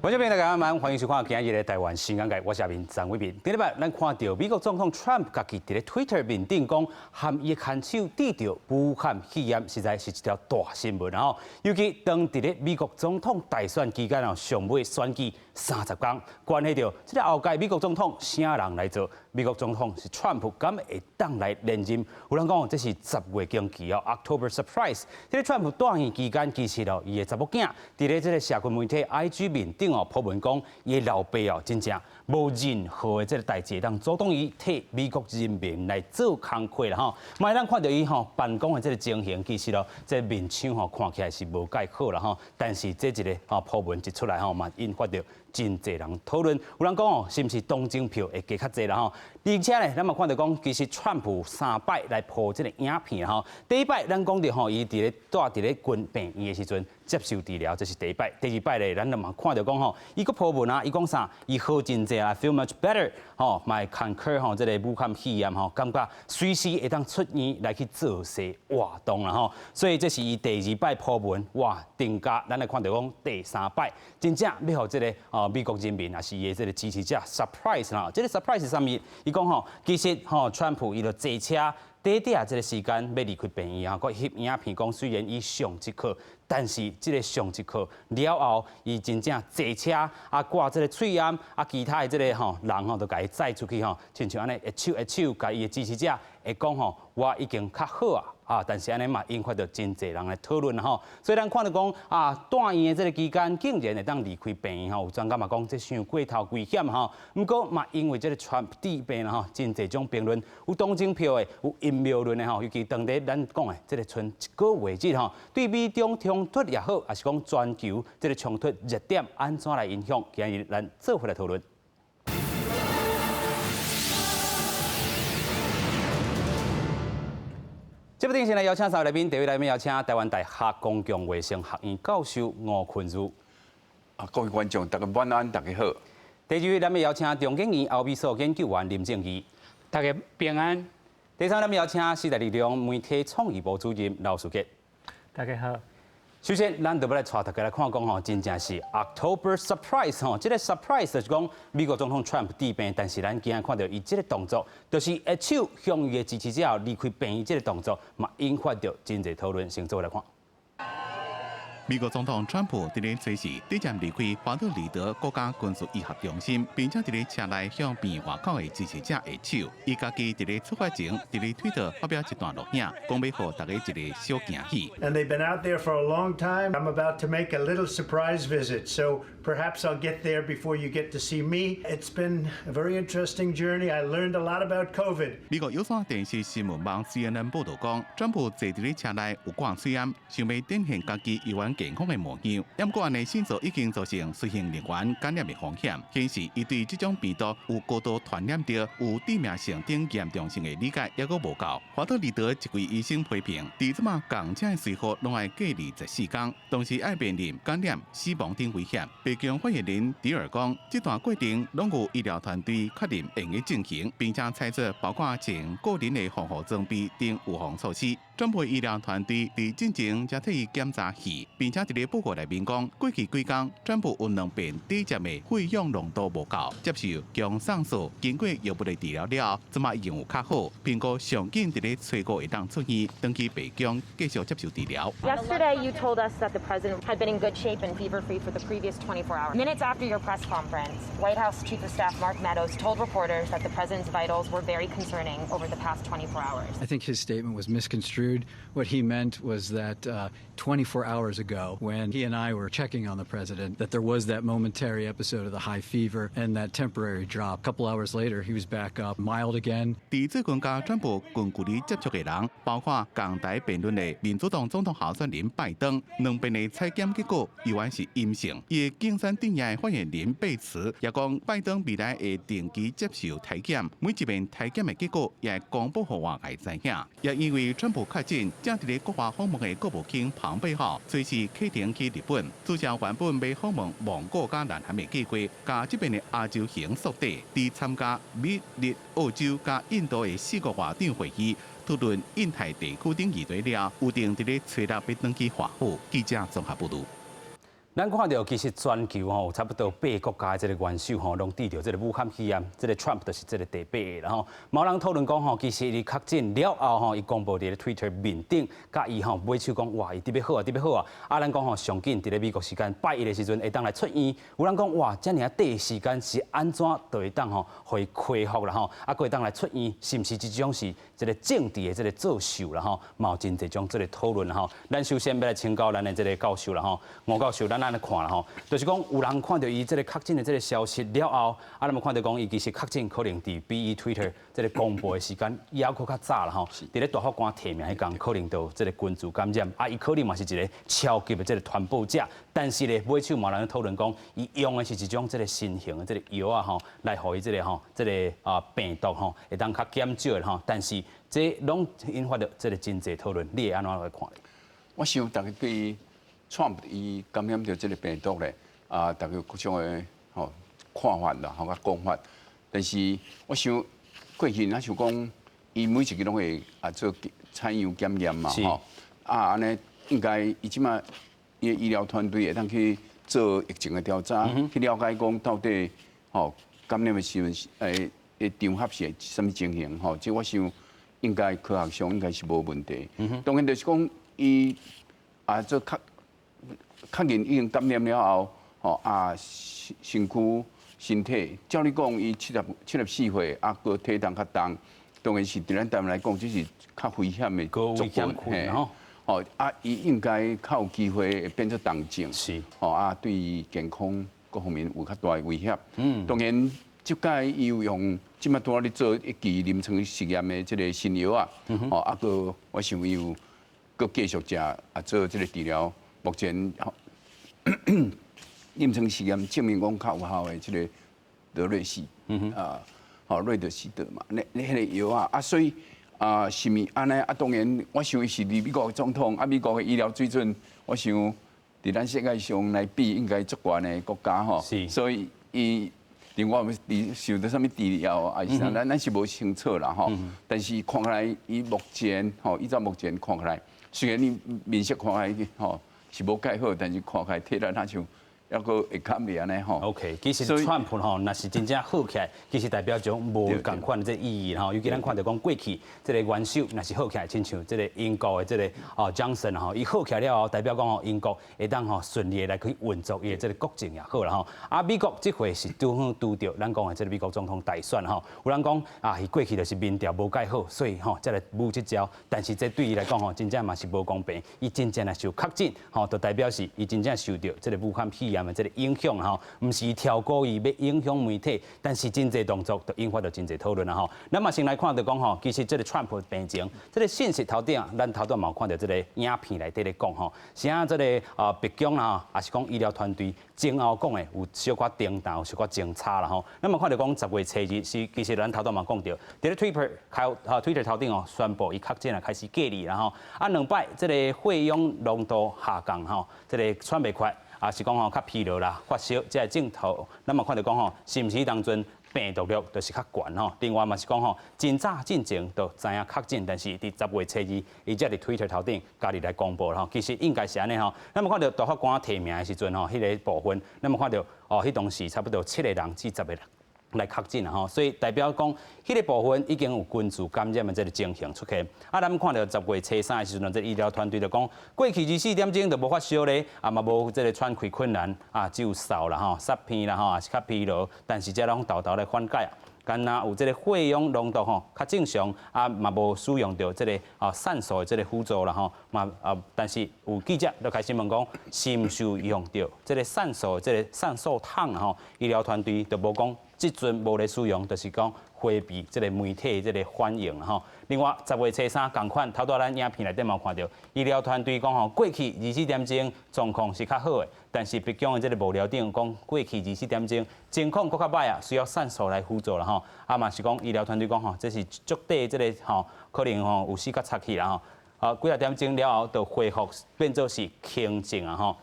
觀眾朋友大家好，歡迎收看今日的台灣新眼界，我是阿明張偉民。頂禮拜咱看著美國總統 Trump 家己佇咧 Twitter 面頂講，含伊的牽手得著武漢肺炎，實在是一條大新聞吼。尤其當佇咧美國總統大選期間哦，上尾選舉30工，關係著這個後屆美國總統啥人來做？美國總統是 Trump，敢會當來連任？有人講這是10月驚奇哦，October Surprise。這個 Trump 蹛院期間，其實哦，伊的查某囝佇咧這個社群媒體 IG 面頂哦，鋪文講，伊的老爸哦，真正無任何的這個代誌會當阻擋伊替美國人民來做工課啦吼。嘛會當看著伊吼辦公的這個情形，其實哦，這個面相吼看起來是無蓋好啦吼。但是這一個吼鋪文一出來吼，嘛引發著真濟人討論。有人講哦，是毋是同情票會加較濟啦吼？而且呢，咱嘛看著講，其實川普三擺來鋪這個影片吼。第一擺咱講著吼，伊佇咧蹛佇咧軍病院的時陣接受治療，這是第一擺。第二擺咧，咱就嘛看著講吼，伊閣鋪文啊，伊講啥？伊好真濟啊，feel much better 吼，嘛會 conquer 吼，這個武漢肺炎吼，感覺隨時會當出院來去造勢活動啦吼。所以這是伊第二擺鋪文，哇，定價咱來看著講第三擺，真正欲予這個哦美國人民也是伊的這個支持者 surprise 啦。這個 surprise 是啥物？伊講吼，其實吼，川普伊就坐車短短這個時間欲離開病院啊，閣翕影片講，雖然伊上一課，但是這個上一課了後，伊真正坐車啊掛這個喙罨啊，其他的這個吼人吼都共伊載出去吼，親像按呢握手握手，共伊的支持者會講吼，我已經較好啊。啊！但是按呢嘛，引發著真濟人來討論吼。所以咱看著講啊，蹛院的這個期間，竟然會當離開病院吼，有專家嘛講這傷過頭危險吼。毋過嘛，因為這個川普治病吼，真濟種評論，有同情票的，有陰謀論的吼。尤其當佇咱講的這個賰一個月日吼，對美中衝突也好，抑是講全球這個衝突熱點按怎來影響？今日咱做伙來討論。這部電視來邀請三位來賓，第一位來賓邀請臺灣大學公共衛生學院教授吳坤如。啊，各位觀眾，大家晚安，大家好。第二位咱們邀請中研院歐美所研究員林正義，大家平安。第三，咱們邀請時代力量媒體創意部主任劉士傑，大家好。首先，咱就欲來帶大家來看講吼，真正是 October Surprise 吼，這個 surprise 就是講美國總統 Trump 治病，但是咱今日看著伊這個動作，就是握手向伊的支持者離開病院這個動作，嘛引發著真濟討論。先做伙來看。美國總統川普佇咧隨時短暫離開華特里德國家軍事醫學中心，並且佇咧車內向病院外口的支持者握手。伊家己佇咧出發前，佇咧推特發表一段錄影，講欲予大家一個小驚喜。 And they've been out there for a long time. I'm about to make a little surprise visit, so perhaps I'll get there before you get to see me. It's been a very interesting journey. I learned a lot about COVID. 美國有線電視新聞網 CNN 報導講，川普坐佇咧車內有掛喙罨，想欲展現家己猶原健康的模樣。毋過按呢動作已經造成隨行人員感染的風險，顯示伊對這種病毒有高度傳染著、有致命性等嚴重性的理解猶閣無夠。華特里德一位醫生批評，佇這馬仝這的隨扈攏愛隔離14工，同時愛面臨感染、死亡等危險。白宮發言人迪爾講，這段過程攏有醫療團隊確認會用進行，並且採取包括穿個人的防護裝備等預防措施。川普醫療團隊佇進前才替伊檢查肺，並且佇咧報告內面講，過去幾工川普有兩遍短暫的血氧濃度無夠，接受強酸素，經過藥物的治療了後，這馬已經有較好，評估上緊佇咧初五會當出院，轉去白宮繼續接受治療。 Yesterday, you told us that the president had been in good shape and fever-free for the previous 24 hours. Minutes after your press conference, White House Chief of Staff Mark Meadows told reporters that the president's vitals were very concerning over the past 24 hours. I think his statement was misconstrued. What he meant was that 24 hours ago, when he and I were checking on the president, that there was that momentary episode of the high fever and that temporary drop. A couple hours later, he was back up, mild again. 佇最近佮川普近距離接觸的人，包括仝台辯論的民主黨總統候選人拜登，兩遍的採檢結果猶原是陰性。伊的競選陣營發言人貝茨也講，拜登未來會定期接受體檢，每一遍體檢的結果也會公布予外界知影。也因為川普確診，正佇咧國外訪問的國務卿龐貝奧隨時啟程去日本，取消原本欲訪問蒙古佮南韓的計劃，共這遍的亞洲行縮短，佇參加美日澳洲佮印度的四國外長會議，討論印太地區等議題了，預定佇咧初六欲轉去華府。記者綜合報導。咱看著其實全球吼，差不多八个國家的這個元首吼，攏得著這個武漢肺炎，這個 Trump 就是這個第八个啦吼。嘛有人討論講吼，其實伊確診了後吼，伊公布佇咧 Twitter 面頂，佮伊吼尾手講哇，伊特別好啊，特別好啊。啊，咱講吼上緊佇咧美國時間拜一的時陣會當來出院。有人講哇，遮爾仔短時間是按怎就會當吼予伊恢復啦吼？啊，閣會當來出院，是毋是這種是這個政治的這個作秀啦吼？嘛有真濟種這個討論啦吼。咱首先欲來請教咱的這個教授啦吼，吳教授，咱按呢看啦吼，就是講有人看著伊這個確診的這個消息了後，啊，咱嘛看著講伊其實確診可能佇比伊 Twitter 這個公布的時間猶閣較早啦吼。佇咧大法官提名彼工，可能就這個群聚感染，啊，伊可能嘛是一個超級的這個傳播者，但是咧，尾手嘛有人討論講，伊用的是一種這個新型的這個藥仔吼，來予伊這個吼，這個啊病毒吼會當較減少的吼，但是這攏引發著這個真濟討論，你會按怎來看？我想大家對 Trump 伊感染著這個病毒咧，啊，大家有各種的吼看法啦，吼佮講法。但是我想過去若像講，伊每一個攏會啊做採樣檢驗嘛，吼，啊按呢應該伊這馬伊的醫療團隊會當去做疫情的調查，去了解講到底吼感染的時陣，欸場合是啥物情形吼，這我想應該科學上應該是無問題。當然就是講伊啊做確認已經感染了後，吼啊身軀身體，照理講伊74歲，啊閣體重較重，當然是佇咱台灣來講，這是較危險的高危險群吼。吼啊，伊應該較有機會會變做重症，吼啊，對健康各方面有較大的威脅。當然，這擺伊有用這馬拄仔咧做一期臨床實驗的這個新藥仔，吼啊，閣我想伊有閣繼續食啊做這個治療。目前臨床實驗證明講較有效的這個德瑞西，啊，吼瑞德西德嘛，那彼個藥仔，啊，所以啊，是毋按呢？啊，當然，我想伊是佇美國的總統，啊，美國的醫療水準，我想佇咱世界上來比，應該足懸的國家吼。所以伊另外佇受著啥物治療，還是啥，咱是無清楚啦吼。但是看起來，伊目前吼，依照目前看起來，雖然伊面色看起來吼是無蓋好，但是看起來體力若像猶閣會堪哩按呢吼。 OK，其實川普吼，若是真正好起來，其實代表種無仝款的這意義吼。尤其咱看著講過去這個元首若是好起來，親像這個英國的這個哦 Johnson 吼，伊好起來了後，代表講吼英國會當吼順利的來去運作伊的這個國政也好啦吼。啊，美國這回是拄好拄著咱講的這個美國總統大選吼。有人講啊，伊過去就是民調無蓋好，所以吼才來舞這招。但是這對伊來講吼，真正嘛是無公平。伊真正若受確診吼，就代表是伊真正受著這個武漢肺炎的這個影響吼，毋是跳過伊欲影響媒體，但是真濟動作就引發著真濟討論啦吼。咱嘛先來看著講吼，其實這個川普病情，這個信息頭頂，咱頭拄嘛有看著這個影片內底咧講吼，是按這個啊白宮啦，抑是講醫療團隊前後講的有小可顛倒，有小可相差啦吼。咱嘛看著講10月初二是，其實咱頭拄嘛講著，佇咧 Twitter 開啊 Twitter 頭頂哦，宣布伊確診啊開始隔離啦吼。啊兩擺這個血氧濃度下降吼，這個喘袂快。啊，是講吼較疲勞啦、發燒，這個症頭，咱嘛看著講吼，是毋是當陣病毒量就是較懸吼？另外嘛是講吼，真早進前就知影確診，但是佇10月初二，伊才佇 Twitter 頭頂家己來公布吼。其實應該是按呢吼。咱嘛看著大法官提名的時陣吼，彼個部分，咱嘛看著哦，彼當時差不多七個人至十個人來確診吼，所以代表講，彼個部分已經有群聚感染的這個情形出現。啊，咱看著10月初三的時陣，這個醫療團隊就講，過去24點鐘就無發燒咧，啊嘛無這個喘氣困難，啊只有嗽啦吼、咳鼻啦吼，抑是較疲勞，但是這攏沓沓來緩解啊。敢若有這個血氧濃度吼較正常，啊嘛無使用著這個啊酸素的這個輔助啦吼，嘛啊但是有記者就開始問講，是毋是有用著這個酸素的這個酸素桶吼？醫療團隊就無講，這陣無咧使用，就是講迴避這個媒體這個反應吼。另外，10月初三仝款，頭拄咱影片內底嘛有看著，醫療團隊講吼，過去24點鐘狀況是較好的，但是白宮的這個幕僚長講，過去二四點鐘情況閣較䆀啊，需要酸素來輔助啦吼。啊嘛是講醫療團隊講吼，這是足底這個吼，可能吼有死較插去啦吼。啊，幾仔點鐘了後，就恢復變做是輕症啊吼。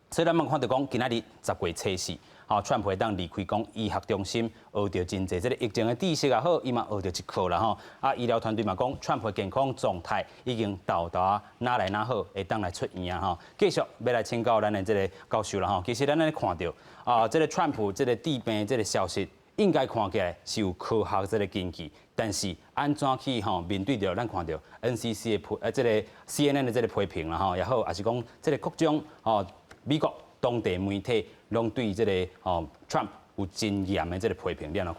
所以咱嘛看著講，今仔日十月初四。吼，川普會當離開講醫學中心，學著真濟這个疫情的知識也好，伊嘛學著一課啦吼。啊，醫療團隊嘛講，川普健康狀態已經沓沓愈來愈好，會當來出院啊吼。繼續欲來請教咱的這个教授啦吼。其實咱按呢看著啊，這个川普這个治病這个消息，應該看起來是有科學這个根據，但是按怎去吼面對著咱看著 NCC 的批，這个 CNN 的這个批評啦吼，也好，抑是講這个各種吼美國當地媒體攏對這个吼 Trump 有真嚴的這个批評，你按怎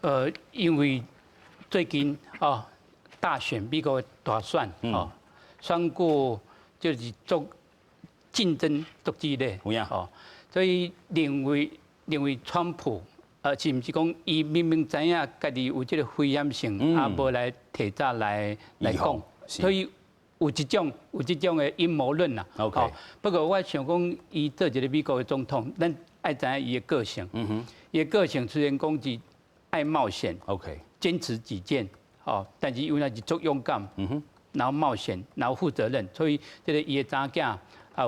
看？因為最近哦大選，美國大選哦，選舉就是足競爭足激烈，有影哦，所以認為川普，是毋是講伊明明知影家己有這个危險性，啊，無來提早來講，所以有這種的陰謀論啦。 不過我想講，伊做一个美國的總統，咱愛知影伊的個性。伊的個性雖然講是愛冒險堅持己見，哦，但是伊若是足勇敢，然後冒險，然後負責任，所以這个伊的查某囝啊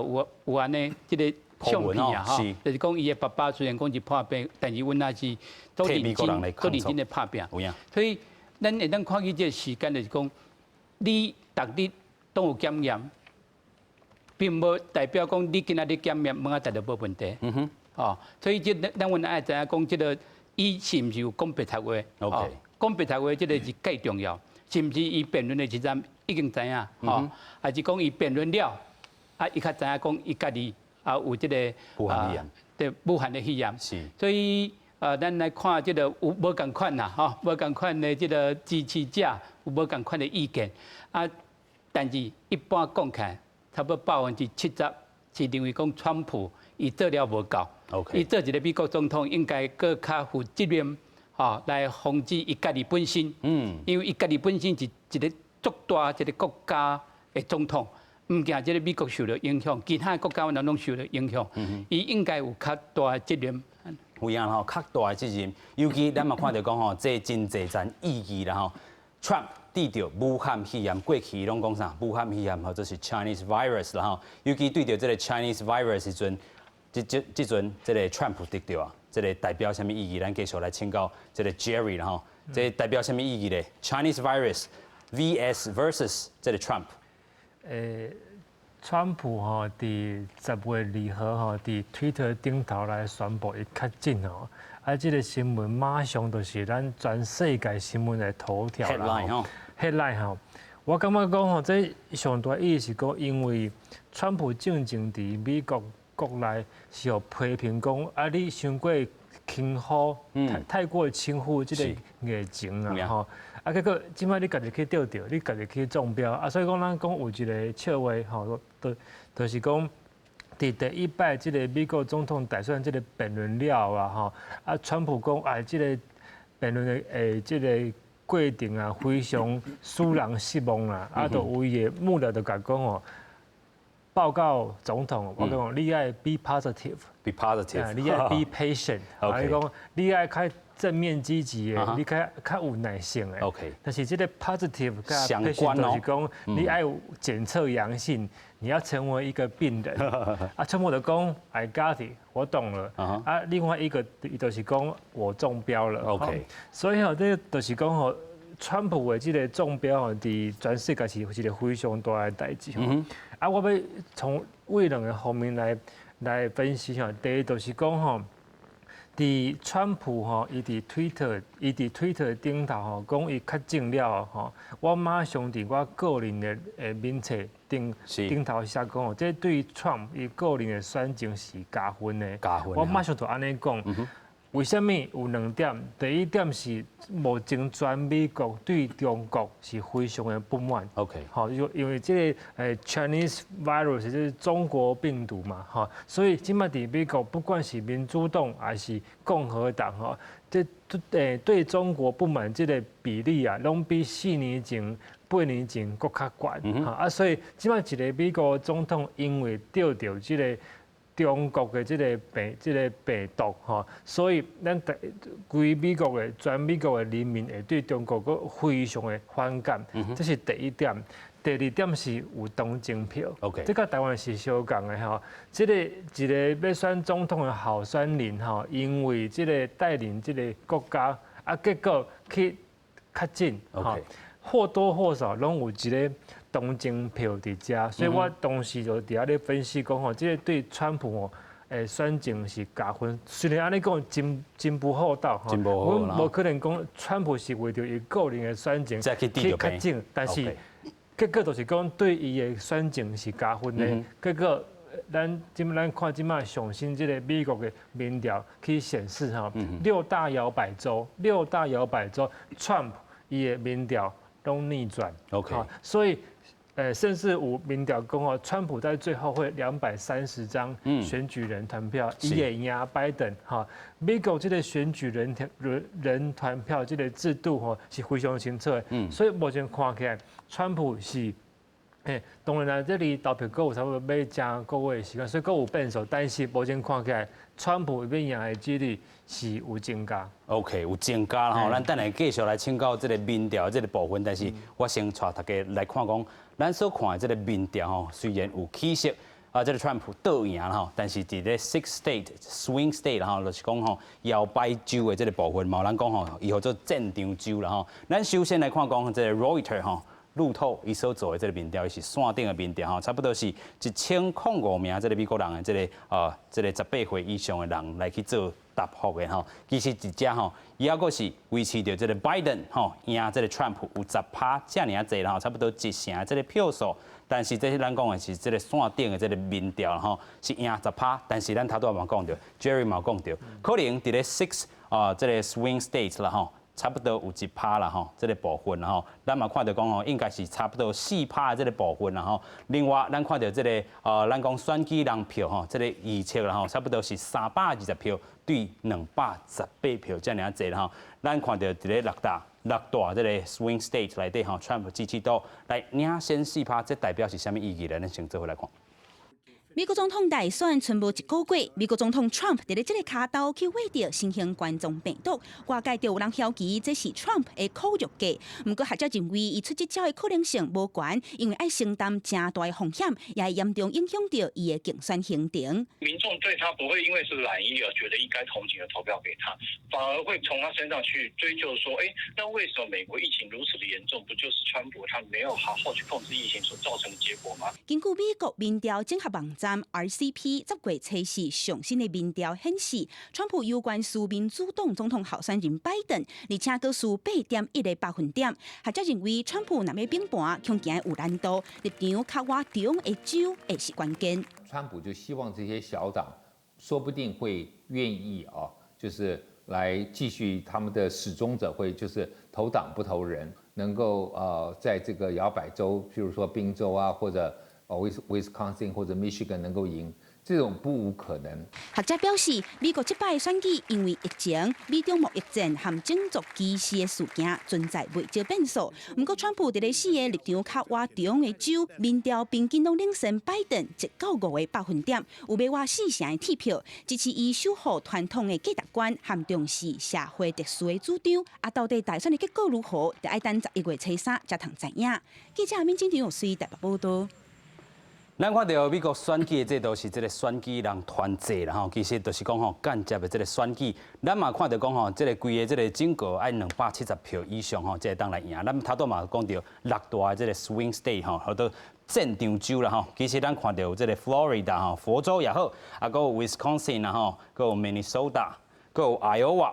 有按呢這个相片啊，吼，就是講伊的爸爸雖然講是破病，但是阮也是足認真、足認真的拍拼。所以咱會當看見這个時間，就是講你逐日攏有檢驗，並無代表講你今仔日檢驗，明仔載就無問題。哦，所以這咱阮愛知影講，這个伊是毋是有講白賊話？講白賊話，這个是蓋重要。是毋是伊辯論的時陣已經知影？吼，還是講伊辯論了，啊，伊較知影講伊家己啊有這个武漢肺炎，對，武漢的肺炎。所以咱來看這个有無仝款啦，吼，無仝款的這个支持者有無仝款的意見啊。但是一般講起來，差不多70%是認為講川普伊做了無夠。 伊做一个美國總統應該閣較負責任，吼，來防止伊家己本身。因為伊家己本身是一个足大一个國家的總統，毋驚這个美國受著影響，其他的國家阮攏受著影響。伊應該有較大的責任。有影吼，較大的責任。尤其咱嘛看著講吼，這真濟層意義啦吼。Trump 得著武漢肺炎，過去攏講啥？武漢肺炎或者是 Chinese virus 啦吼。尤其對著這个 Chinese virus 時陣，這陣這个 Trump 得著啊，這个代表啥物意義？咱繼續來請教這个 Jerry 啦吼。這代表啥物意義咧？Chinese virus vs versus 這个 Trump。川普吼，佇10月2號吼，佇推特頂頭來宣布伊確診吼，啊，這个新聞馬上就是咱全世界新聞的頭條啦吼。Headline 吼，我感覺講吼，這上大意義是講，因為川普進前佇美國國內是予批評講，啊，你傷過輕忽，太過輕忽這个疫情啊吼。啊，結果這擺你家己去著著，你家己去中標，啊，所以講咱講有一个笑話吼，就是講，佇第一擺這个美國總統大選這个辯論了啊吼，啊，川普講啊，這个辯論的這个過程啊，非常使人失望啦，啊，就有伊的幕僚就共講哦，報告總統，我講你愛 be positive， be positive，你愛 be patient，啊，伊講你愛較正面積極的，你較較有耐性的。 但是這个 positive 佮 patient 就是講你愛有檢測陽性，你要成為一個病人。啊，川普就講 I got it，我懂了。啊，另外一個伊就是講我中標了。 所以吼，這个就是講吼，川普的這个中標吼，佇全世界是一个非常大的代誌。啊，我欲從為兩个方面來分析吼。第一就是講吼，佇川普吼，伊佇推特頂頭吼，講伊確診了吼，我馬上佇我個人的面冊頂頭寫講吼，這對川普伊個人的選情是加分的。加分。我馬上就按呢講。為啥物有兩點？第一點是目前全美國對中國是非常的不滿。 吼，因為這个Chinese virus 就是中國病毒嘛，吼，所以這擺佇美國不管是民主黨還是共和黨，吼，這對中國不滿這个比例啊，攏比4年前、8年前閣較懸。啊，所以這擺一个美國總統因為著著這个中國的這個病毒吼，所以咱規美國的全美國的人民會對中國閣非常的反感，這是第一點。第二點是有同情票，這佮台灣是相仝的吼。這個一個欲選總統的候選人吼，因為這個帶領這個國家，啊，結果去確診，吼，或多或少攏有一個同情票佇遮，所以我當時就佇遐咧分析講吼，這個對川普吼，選情是加分。雖然按呢講真真不厚道吼，阮無可能講川普是為著伊個人的選情去確診，但是結果就是講對伊的選情是加分的。結果咱這咱看這擺上新這個美國的民調去顯示吼，六大搖擺州，六大搖擺州，川普伊的民調攏逆轉。 所以，甚至有民調講哦，川普在最後會230張選舉人團票，伊會贏拜登哈。美國這個選舉人團票這個制度吼是非常清楚的，所以目前看起來，川普是，當然啦，這離投票閣有差不多欲正個月的時間，所以閣有變數。但是目前看起來，川普欲贏的幾率是有增加。 OK，有增加啦吼。咱等下繼續來請教這個民調這個部分，但是我先帶大家來看講，咱所看的這個民調吼，雖然有起色，啊，這個川普倒贏啦吼，但是佇咧 six state swing state 吼，就是講吼搖擺州的這個部分，嘛有人講吼，伊號做戰場州啦吼。咱首先來看講這個 Reuters 吼。路透伊所做的這個民調，伊是線頂的民調吼，差不多是1005名這個美國人的這個18歲以上的人來去做答覆的吼。其實佇遮吼，伊猶閣是維持著這個拜登吼贏這個川普有10趴遮爾仔濟啦吼，差不多一成這個票數。但是這是咱講的是這個線頂的這個民調吼，是贏10趴。但是咱頭拄仔嘛講著，Jerry 嘛講著，可能佇咧 six 啊這個 swing states 啦吼，差不多有1趴啦吼，這個部分吼，咱嘛看著講吼，應該是差不多4趴的這個部分啦吼。另外，咱看著這個咱講選舉人票吼，這個預測啦吼，差不多是320票對218票遮爾濟啦吼。咱看著佇咧六大這個 swing state 內底吼，川普支持度來領先4趴，這代表是啥物意義咧？咱先做伙來看。美國總統大選賰無一個月，美國總統 Trump 佇咧這個跤頭去穢著新型冠狀病毒，外界就有人枵疑這是 Trump 的苦肉計。毋過學者認為，伊出這招的可能性無懸，因為愛承擔誠大的風險，也會嚴重影響著伊的競選行程。民眾對他不會因為是染疫而覺得應該同情而投票給他，反而會從他身上去追究說，欸，那為什麼美國疫情如此的嚴重？不就是川普他沒有好好去控制疫情所造成的結果嗎？根據美國民調整合網站 RCP 10月初四上新的民調顯示，川普猶懸輸民主黨總統候選人拜登，而且閣輸8.1個百分點。學者認為，川普若欲反盤，恐驚有難度，立場較倚中的州會是關鍵。川普就希望這些小黨，說不定會願意啊，就是來繼續他們的始終者會，就是投黨不投人，能夠在這個搖擺州，譬如說賓州啊，或者Wisconsin 或者 Michigan 能夠贏，這種不無可能。學者表示，美國這擺選舉因為疫情、美中貿易戰和種族歧視的事件存在袂少變數。毋過，川普佇咧四个立場較倚中的州，民調平均攏領先拜登1到5個百分點，有欲倚四成的鐵票支持伊守護傳統的價值觀和重視社會秩序的主張。啊，到底大選的結果如何，就愛等11月初三才通知影。記者敏晶張玉穗台北報道。咱看著美國選舉的制度是這個選舉人團制啦吼，其實就是講吼間接的這個選舉。咱嘛看著講吼，這個規个這個整個愛270票以上吼，才會當來贏。咱頭拄嘛講著六大的這個 swing state 吼，號做戰場州啦吼。其實咱看著這個 Florida 吼，佛州也好，啊，閣有 Wisconsin 啦吼，閣有 Minnesota，閣有 Iowa。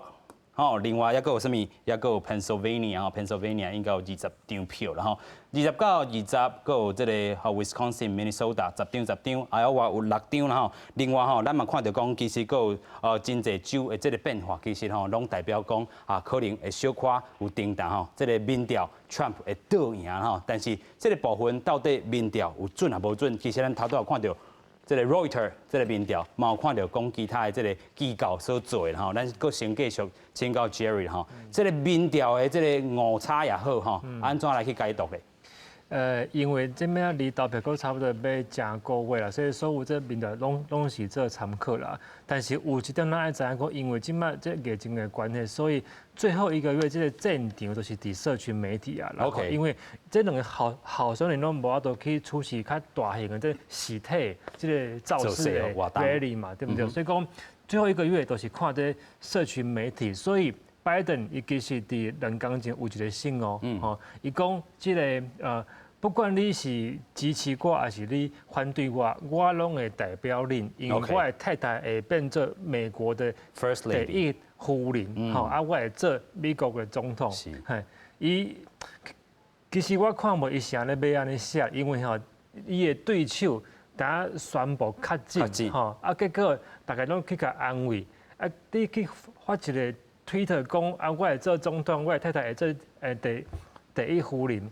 吼，另外抑閣有啥物？抑閣有 Pennsylvania 吼，Pennsylvania 應該有20張票啦吼，20到20，閣有這個吼 Wisconsin、Minnesota 十張十張，Iowa 有六張啦吼。另外吼，咱嘛看著講，其實閣有真濟州的這個變化，其實吼攏代表講啊，可能會小可有震動吼，這個民調 Trump 會倒贏吼。但是這個部分到底民調有準抑無準？其實咱頭拄有看著這個 Reuters 這個民調，嘛有看著講其他的這個機構所做的吼，咱閣先繼續請教 Jerry 吼，這個民調的這個誤差也好吼，按怎來去解讀咧？因為這邊離投票閣差不多欲成個月啦，所以所有這民調攏是做參考啦。但是有一點咱愛知影講，因為這擺這疫情的關係，所以最後一個月這個戰場就是佇社群媒體啊。 因為這兩個候選人攏無法度去出席較大型的這實體這個造勢的 rally 嘛，對毋對？所以講最後一個月都是看這社群媒體，所以拜登伊其實佇2工前有一個信哦，吼，伊講這個不管你是支持我還是你反對我，我攏會代表恁，因為我的太太會變做美國的 First Lady 第一夫人，吼，啊，我會做美國的總統。嘿，伊其實我看無伊是按呢欲按呢寫，因為吼，伊的對手當宣布確診，吼，啊，結果大家攏去共安慰，啊，你去發一個推特講啊，我會做總統，我的太太會做第一夫人。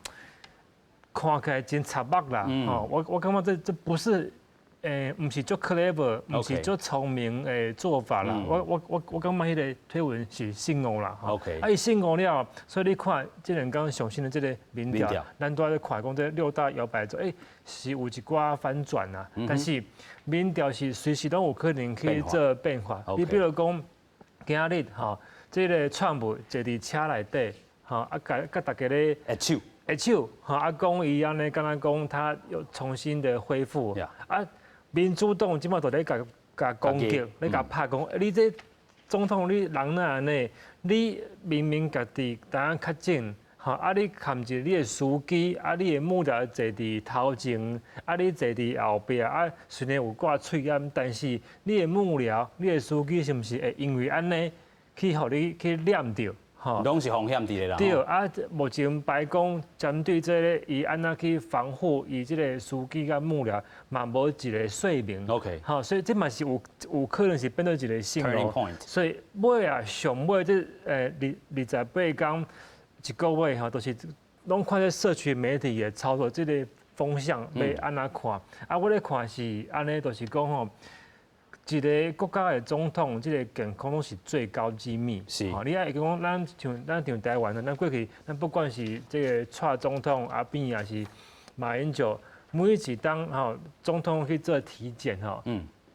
看起來真插目啦，吼！我感覺這不是，毋是足 clever，毋是足聰明的做法啦。我感覺彼個推文是失誤啦。啊，伊失誤了，所以你看這兩工上新的這個民調，咱都咧看講這六大搖擺州，是有一寡反轉啊。但是民調是隨時攏有可能去做變化。你比如講，今日吼，這個川普坐佇車內底，吼啊，共大家咧握手。握手，吼啊，講伊按呢，敢若講他又重新的恢復，啊，民主黨這擺就咧共共攻擊，咧共拍講，你這總統你人哪按呢？你明明家己當確診，吼啊，你含著你的司機，啊，你的幕僚坐佇頭前，啊，你坐佇後壁，啊，雖然有掛喙罨，但是你的幕僚、你的司機是毋是會因為按呢去予你去染著？吼，攏是風險佇咧啦。對啊，目前白宮針對這個，伊按怎去防護伊這個司機佮幕僚，嘛無一個說明。 吼，所以這嘛是有可能是變做一個新 Turning point。所以尾啊，上尾這28工一個月吼，都是攏看這社區媒體的操作，這個風向欲按怎看？啊，我咧看是按呢，就是講吼，一個國家的總統，這個健康攏是最高機密。你愛講咱像台灣的，咱過去咱不管是這個蔡總統、阿扁，抑是馬英九，每一次當吼總統去做體檢吼，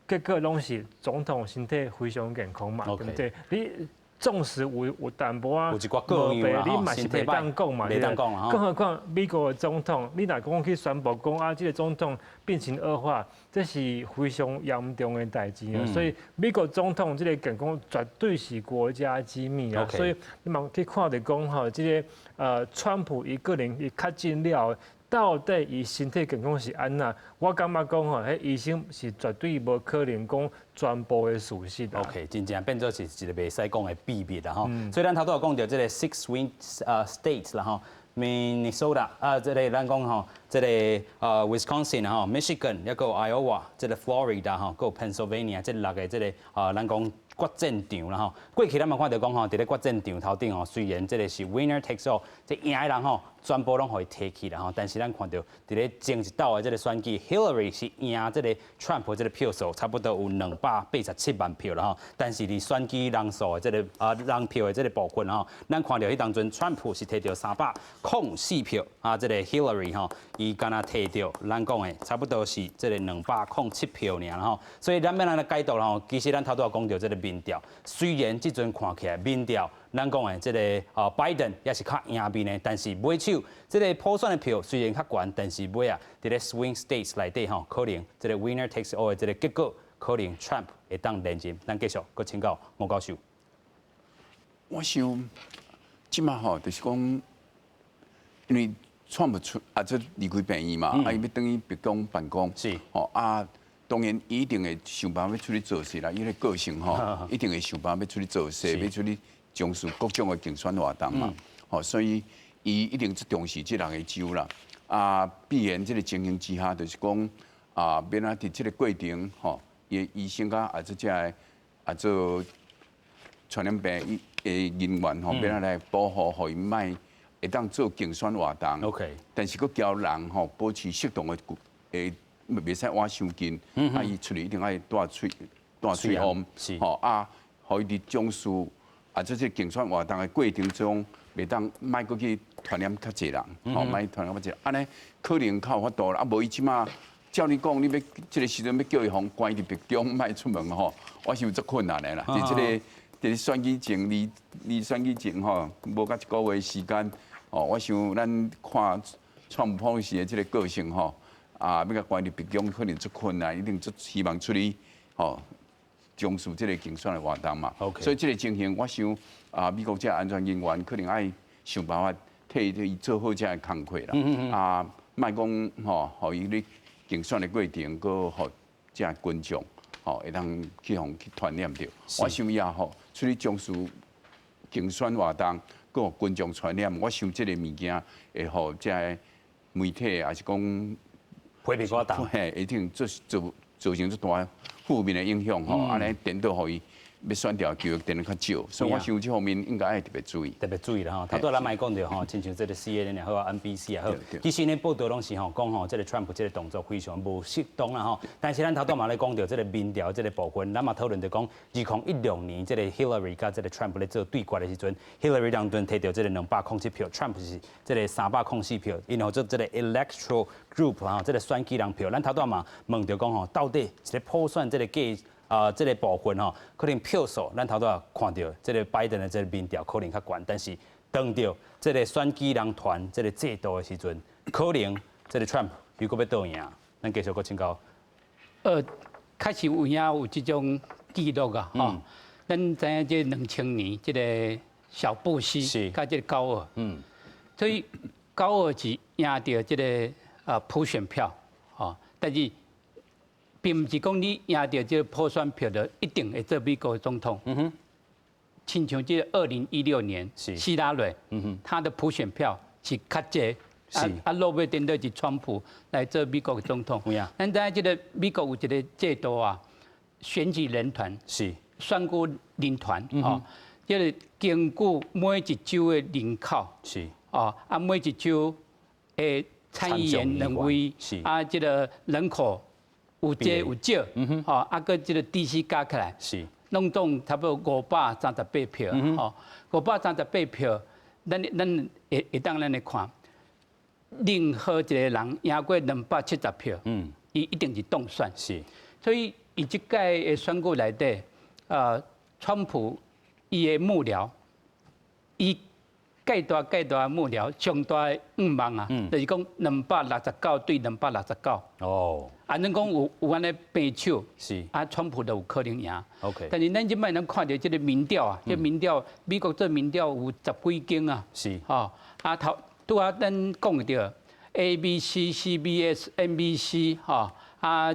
結果攏是總統身體非常健康嘛，對毋對？你縱使有淡薄仔有一寡個病，你嘛是袂當講嘛，袂當講。更何況美國的總統，你若講去宣布講啊，這個總統病情惡化，這是非常嚴重的代誌啊。所以美國總統這個健康絕對是國家機密啊。所以你嘛去看著講吼，這個川普伊個人伊確診了，到底伊身體健康是按怎？我感覺講吼，彼醫生是絕對無可能講全部的事實。 OK，真正變做是一個袂使講的秘密啦吼。所以咱頭拄仔講著這個 six swing states 啦吼，Minnesota 啊，這個咱講吼，這個Wisconsin 吼，Michigan，抑閣 Iowa，這個 Florida 吼，閣 Pennsylvania，這六个這個啊，咱講決戰場啦吼。過去咱嘛看著講吼，佇咧決戰場頭頂吼，雖然這個是 winner takes all，這贏的人吼，全部攏予伊提去啦吼。但是咱看著佇咧前一鬥的這個選舉，Hillary 是贏這個 Trump 這個票數，差不多有287萬票啦吼。但是佇選舉人數的這個啊人票的這個部分吼，咱看著彼當陣 Trump 是提著304票，啊，這個 Hillary 吼，伊敢若提著咱講的差不多是這個207票爾吼。所以咱欲按怎解讀吼，其實咱頭拄仔講著這個民調，雖然這陣看起來民調，咱講的這個啊，拜登也是較贏面的，但是尾手這個普選的票雖然較懸，但是尾啊，佇咧 swing states 內底吼，可能這個 winner takes all 的這個結果，可能 Trump 會當連任。咱繼續閣請教吳教授。我想，這馬吼就是講，因為川普出啊，這離開病院嘛，啊，伊欲轉去白宮辦公，吼啊。當然，伊一定會想辦法欲出去造勢啦。伊个個性吼，一定會想辦法欲出去造勢，欲出去從事各種的競選活動嘛。吼，所以伊一定重視這六个州啦。啊，必然這個情形之下，就是講啊，欲按怎佇這個過程吼，伊醫生佮啊這這啊做傳染病的人員吼，欲按怎來保護，予伊莫會當做競選活動。 但是閣交人吼保持適當的的。袂使倚傷近，啊！伊出去一定愛戴喙罨，吼啊，予伊佇從事啊，這些競選活動的過程中，袂當莫閣去傳染較濟人，吼，莫傳染較濟人，按呢可能較有法度啦。啊，無伊這馬照你講，你欲這个時陣欲叫伊予關佇白宮，莫出門吼，我想足困難的啦。佇這个佇選舉前，離離選舉前吼，無到一個月時間，吼，我想咱看川普時的這个個性吼，啊，欲共關佇白宮可能足困難，一定足希望出去吼，從事這个競選的活動嘛。所以這个情形，我想啊，美國這安全人員可能愛想辦法替伊做好這个工課啦。啊，莫講吼，予伊咧競選的過程，閣予這群眾吼會當去予去傳染著。我想伊也吼出去從事競選活動，閣予群眾傳染，我想這个物件會予這个媒體，還是講批評較重，嘿，一定做做造成足大負面的影響吼，按呢顛倒予伊欲選著機會變得較少，所以我想這方面應該愛特別注意。特別注意啦吼。頭拄仔咱嘛講著吼，親像這个 CNN 也好啊，NBC 也好，其實呢報道攏是吼講吼，這个 Trump 這个動作非常無適當啦吼。但是咱頭拄嘛咧講著這个民調這个部分，咱嘛討論著講，2016年這个 Hillary 佮這个 Trump 咧做對決的時陣，Hillary 當陣提著這个207票，Trump 是這个304票，𪜶號做這个 Electoral Group 吼，這个選舉人票。咱頭拄仔嘛問著講吼，到底一个普選這个計啊，這个部分吼，可能票數，咱頭拄仔看著這个拜登的這个民調可能較懸，但是當著這个選舉人團這个制度的時陣，可能這个 Trump 如果欲倒贏，咱繼續閣請教。確實有影有這種記錄啊，吼，咱知影這2000年這个小布希佮這个高爾，所以高爾是贏著這个普選票，吼，但是並毋是講你贏著這個普選票就一定會做美國總統。親像這個2016年，希拉蕊，他的普選票是較濟，啊啊，落尾顛倒是川普來做美國的總統。咱知影這个美國有一个制度啊，選舉人團選舉人團，吼，這个根據每一州的人口，哦，啊每一州的參議員兩位，啊這个人口有濟有少，吼，啊閣這个 DC 加起來，攏總差不多538票，吼，五百三十八票，咱會會當咱來看，任何一個人贏過270票，伊一定是當選。所以伊這屆的選舉內底，川普伊的幕僚，伊蓋大蓋大幕僚上大的願望啊，就是講269對269。按呢講有按呢平手，啊，川普就有可能贏。 但是咱這擺咱看著這个民調啊，這民調美國做民調有十幾間啊，吼，啊頭拄仔咱講著 ABC、CBS、NBC，吼，啊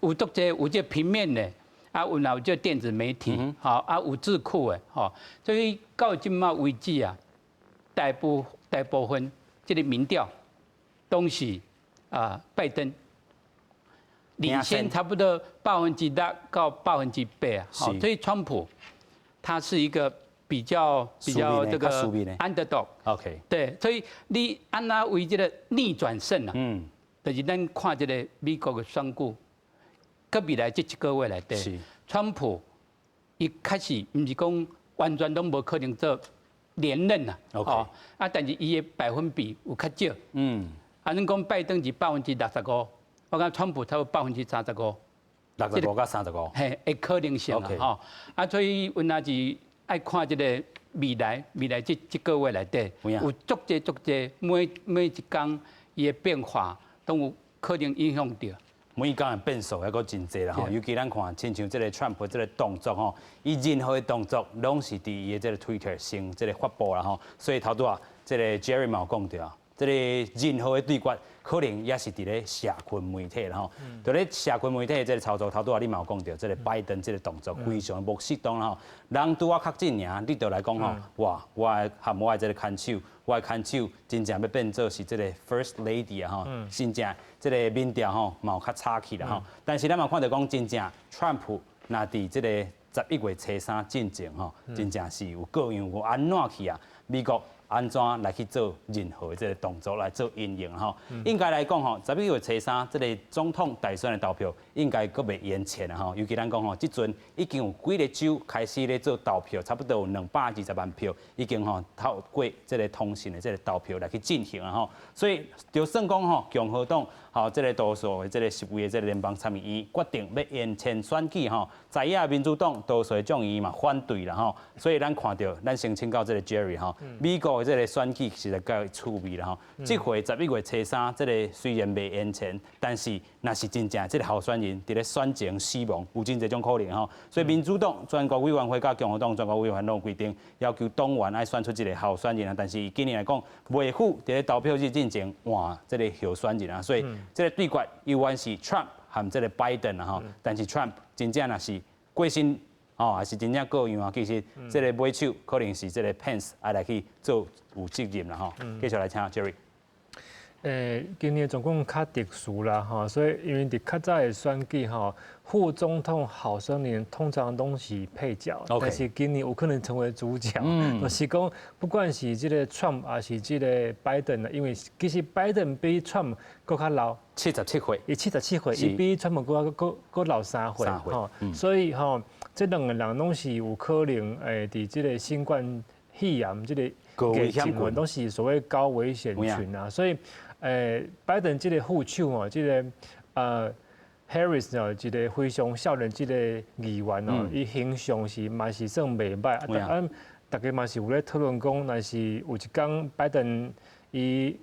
有足濟有這平面的，啊有有這電子媒體，吼，啊有智庫的，吼，所以到這擺為止啊，大部分這个民調攏是啊拜登領先差不多6%到8%啊，所以川普他是一個比較這個 underdog。 對，所以你按怎為這个逆轉勝啊？就是咱看這个美國的選舉，閣未來這一個月內底，川普伊確實毋是講完全攏無可能做連任啊，哦，啊，但是伊的百分比有較少。啊，恁講拜登是65%，我感覺川普差不多35%。65佮35。嘿，的可能性啊，吼。啊，所以阮也是愛看這个未來，未來這這個月內底有足濟足濟，每一工伊的變化都有可能影響著。每工的變數還閣真濟啦吼，尤其咱看，親像這个 Trump 這个動作吼，伊任何的動作攏是佇伊的這个 Twitter 先這个發布啦吼，所以頭拄仔這个 Jerry 嘛有講著啊，這个任何的對決可能也是佇咧社群媒體啦吼，佇咧社群媒體的這个操作，頭拄仔你嘛有講著，這个拜登這个動作非常無適當啦吼，人拄仔確診爾，你就來講吼，哇，我的和我的這个牽手，我的牽手真正欲變做是這个 First Lady 啊吼，真正這个民調吼嘛有較差去啦吼，但是咱嘛看著講真正川普若佇這个11月初三進前吼，真正是有各樣有按怎去啊，美國。按怎來去做任何這个動作來做因應吼。應該來講吼，11月初3這个總統大選的投票應該閣袂延前啊吼。尤其咱講吼，這陣已經有幾个州開始咧做投票，差不多有220萬票已經吼透過這个通訊的這个投票來去進行啊吼。所以就算講吼，共和黨吼這个多數的這个10位的這个聯邦參議院決定欲延前選舉吼，在野民主黨多數的眾議員嘛反對啦吼。所以咱看著，咱先請教這个 Jerry 吼，美國的這个選舉實在夠趣味啦吼。這回11月初3，這个雖然袂延前，但是若是真正這个候選人佇咧選前死亡，有真濟種可能吼。所以民主黨全國委員會佮共和黨全國委員會攏規定，要求黨員愛選出一个候選人啊。但是今年來講，袂赴佇咧投票日進前換這个候選人啊。所以這个對決猶原是 Trump 和這个拜登啊吼。但是 Trump 真正若是過身哦，還是真正過樣啊，其實這个尾手可能是這个 Pence 愛來去做有責任啦吼。繼續來請 Jerry。今年狀況較特殊啦，吼，所以因為佇較早的選舉吼，副總統候選人通常攏是配角，但是今年有可能成為主角。就是講，不管是這个 Trump 還是這个拜登，因為其實拜登比 Trump 閣較老，77歲，伊77歲，伊比 Trump 閣老3歲，吼，所以吼，這兩个人攏是有可能會佇這个新冠肺炎這个高危險群，攏是所謂高危險群啊，所以。拜登這个副手吼，這个Harris 哦，一个非常少年這个議員哦，伊形象是嘛是算袂䆀，啊，逐家嘛是有咧討論講，若是有一工拜登伊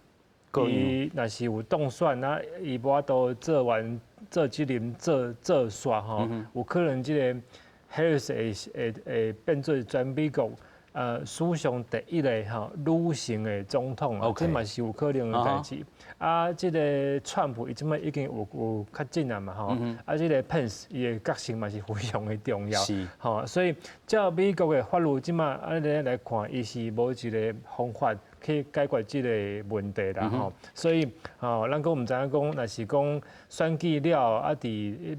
若是有當選啊，伊無法度做完做這任做做煞吼，有可能這个 Harris 會變做全美國史上第一个吼女性的總統啊，這嘛是有可能的代誌。啊，這个川普伊這擺已經有確診啊嘛吼，啊，這个 Pence 伊的角色嘛是非常的重要，吼，所以照美國的法律這擺按呢來看，伊是無一个方法去解決這个問題啦吼。所以吼，咱閣毋知影講，若是講選舉了啊，佇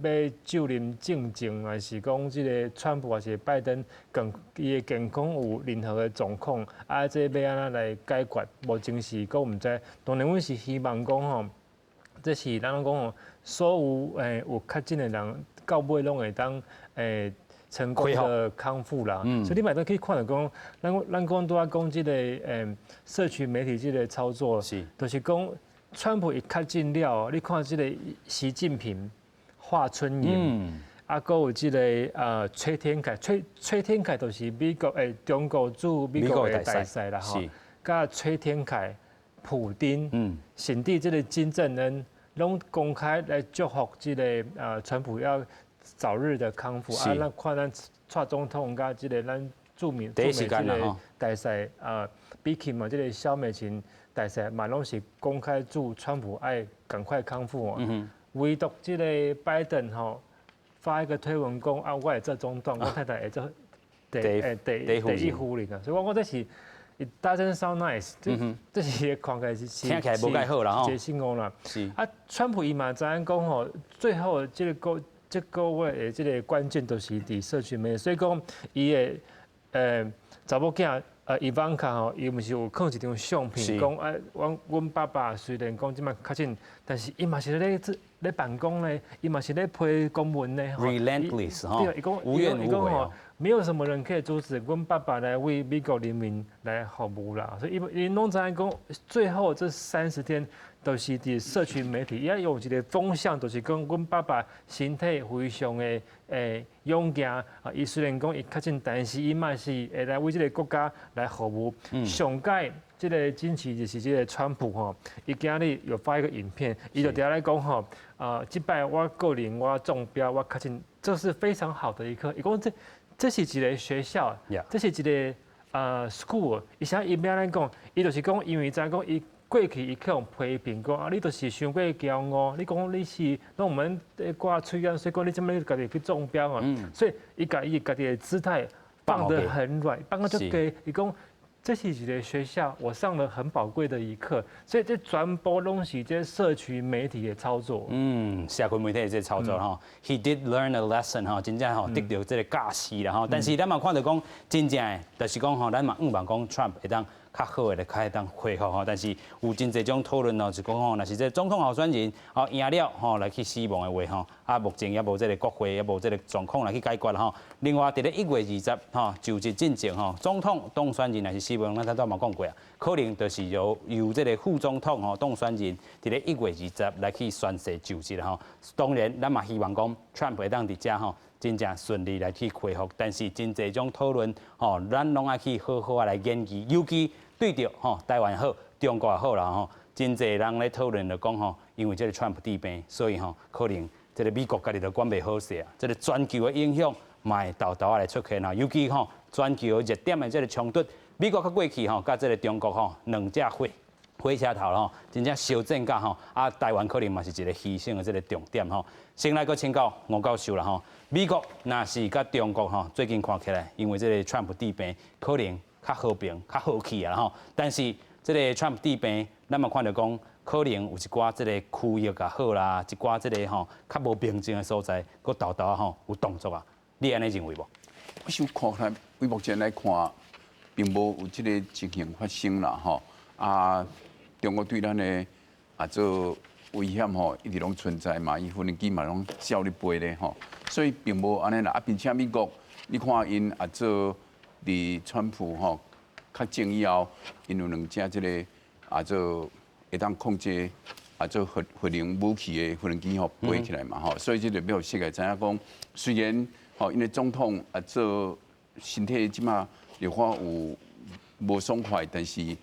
欲就任進前，還是講這个川普還是拜登，更伊的健康有任何的狀況，啊，這欲按怎來解決？目前是閣毋知。當然，阮是希望講吼，這是咱攏講吼，所有有確診的人，到尾攏會當成功的康復啦。所以你嘛都可以看著講，咱講拄仔講這个社群媒體這个操作，就是講川普伊確診了，你看這个習近平、華春瑩。啊，閣有這个崔天凱，崔天凱就是美國中國駐美國的大使啦吼，佮崔天凱、普丁，甚至這个金正恩，攏公開來祝福這个川普要早日的康復。啊，咱看咱蔡總統佮這个咱駐美這个大使啊，比起嘛，這个蕭美琴大使嘛，攏是公開祝川普愛趕快康復哦。唯獨這个拜登吼，發一個推文講啊，我會做總統，我太太會做第一夫人啊，所以我講這是 it doesn't sound nice，這是看起來是聽起來無蓋好啦吼。一個成功啦。啊，川普伊嘛知影講吼，最後這个月的這个關鍵都是佇社群媒體，所以講伊的查某囝伊萬卡吼，伊毋是有放一張相片，講啊，阮爸爸雖然講這擺確診，但是伊嘛是咧咧辦公咧，伊嘛是咧批公文咧。 Relentless 吼，對，伊講無怨無悔吼，沒有什麼人可以阻止阮爸爸來為美國人民來服務啦。所以伊攏知影講，最後這30天都是佇社群媒體，伊用一个風向，就是講阮爸爸身體非常的勇健啊。伊雖然講伊確診，但是伊嘛是會來為這个國家來服務。上蓋這个驚奇就是這个川普吼，伊今日有發一個影片，伊就佇遐咧講吼，啊，這擺我個人我中標我確診，這是非常好的一課。伊講這是一个學校，這是一个school。伊啥伊欲按怎講？伊就是講，因為知影講伊過去伊去予批評講啊，你就是傷過驕傲，你講你是攏毋免掛喙罨，所以講你這擺家己去中標啊。所以伊共伊家己的姿態放得很軟，放得足低。伊講這是一个學校，我上了很寶貴的一課。所以這全部攏是這社群媒體的操作。嗯，社群媒體的這操作吼，He did learn a lesson 吼，真正吼得著這个教訓啦吼。但是咱嘛看著講，真正的，就是講吼，咱嘛向望講 Trump 會當。較好的來開當恢復吼。但是有真濟種討論哦，就講吼，若是這總統候選人吼贏了吼來去死亡的話吼，啊目前猶無這個國會，猶無這個狀況來去解決吼。另外，佇咧1月20吼就職進前吼，總統當選人若是死亡，咱頭拄嘛講過啊，可能就是由這個副總統吼當選人佇咧一月二十來去宣誓就職吼。當然，咱嘛希望講 Trump 會當佇遮吼真正順利來去恢復，但是真濟種討論吼，咱攏愛去好好仔來研究，尤其對著吼台灣好，中國也好啦吼，真濟人咧討論就講吼，因為這個 Trump 治病，所以吼可能這個美國家己都管袂好勢啊，這個全球的影響嘛會沓沓仔來出現啊，尤其吼全球熱點的這個衝突，美國較過去吼，佮這個中國吼兩隻火車頭吼，真正相戰甲吼，啊台灣可能嘛是一個犧牲的這個重點吼。先來閣請教吳教授啦吼，美國若是佮中國吼，最近看起來，因為這個 Trump 治病，可能較和平、較和氣啊吼。但是這個 Trump 治病，咱嘛看著講，可能有一寡這個區域也好啦，一寡這個吼較無平靜的所在，閣沓沓吼有動作啊。你按呢認為無？我想看來，對目前來看，並無有這個情形發生啦吼。啊，中國對咱的啊做危險吼，一直攏存在嘛，伊無人機嘛攏照咧飛咧吼，所以並無按呢啦。啊，並且美國，你看𪜶啊做佇川普吼確診以後，𪜶有兩隻這個啊做會當控制啊做核能武器的無人機吼飛起來嘛吼，所以這就予世界知影講，雖然吼𪜶的總統啊做身體這馬有看有無爽快，但是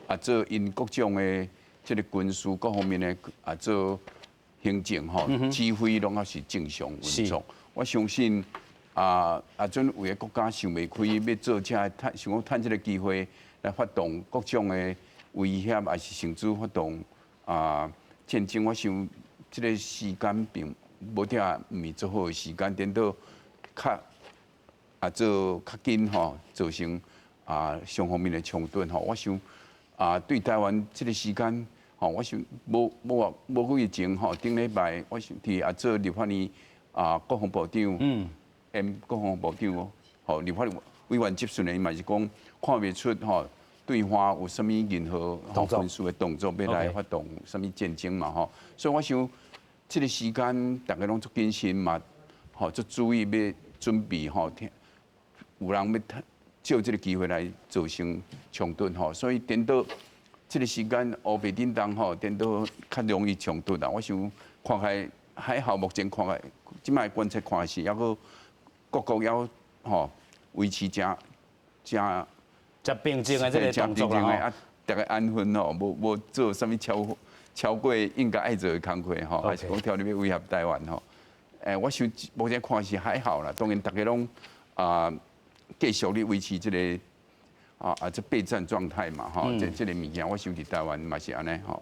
啊做𪜶各種的這個軍事各方面的啊做行政吼指揮攏猶是正常運作。我相信啊啊，準有的國家想袂開欲做這個趁想講趁這個機會來發動各種的威脅，還是甚至發動啊戰爭。我想這個時間並無定毋是做好的時間，顛倒較啊做較緊吼，造成啊雙方面的衝突吼。我想啊對台灣這個時間吼，我想無無無幾日前吼，頂禮拜我想佇啊做立法院啊國防部長，嗯，國防部長哦，吼立法委員質詢的，伊嘛是講看袂出吼對方有啥物任何軍事的動作欲來發動啥物戰爭嘛吼，所以我想這個時間大家攏足謹慎嘛，吼足注意欲準備吼，有人欲藉這個機會來造成衝突吼，所以顛倒這個時間烏白叮當吼，顛倒較容易衝突啦。我想看起來還好，目前看來，這擺觀察看是猶閣各國猶吼維持誠誠誠平靜的這個動作啦。啊，逐家安分吼，無無做啥物超過應該愛做的工課吼，還是講跳入去威脅台灣吼。欸，我想目前看是還好啦，當然逐家攏啊繼續咧維持這個這備戰狀態嘛吼，這個物件我想佇台灣嘛是按呢吼。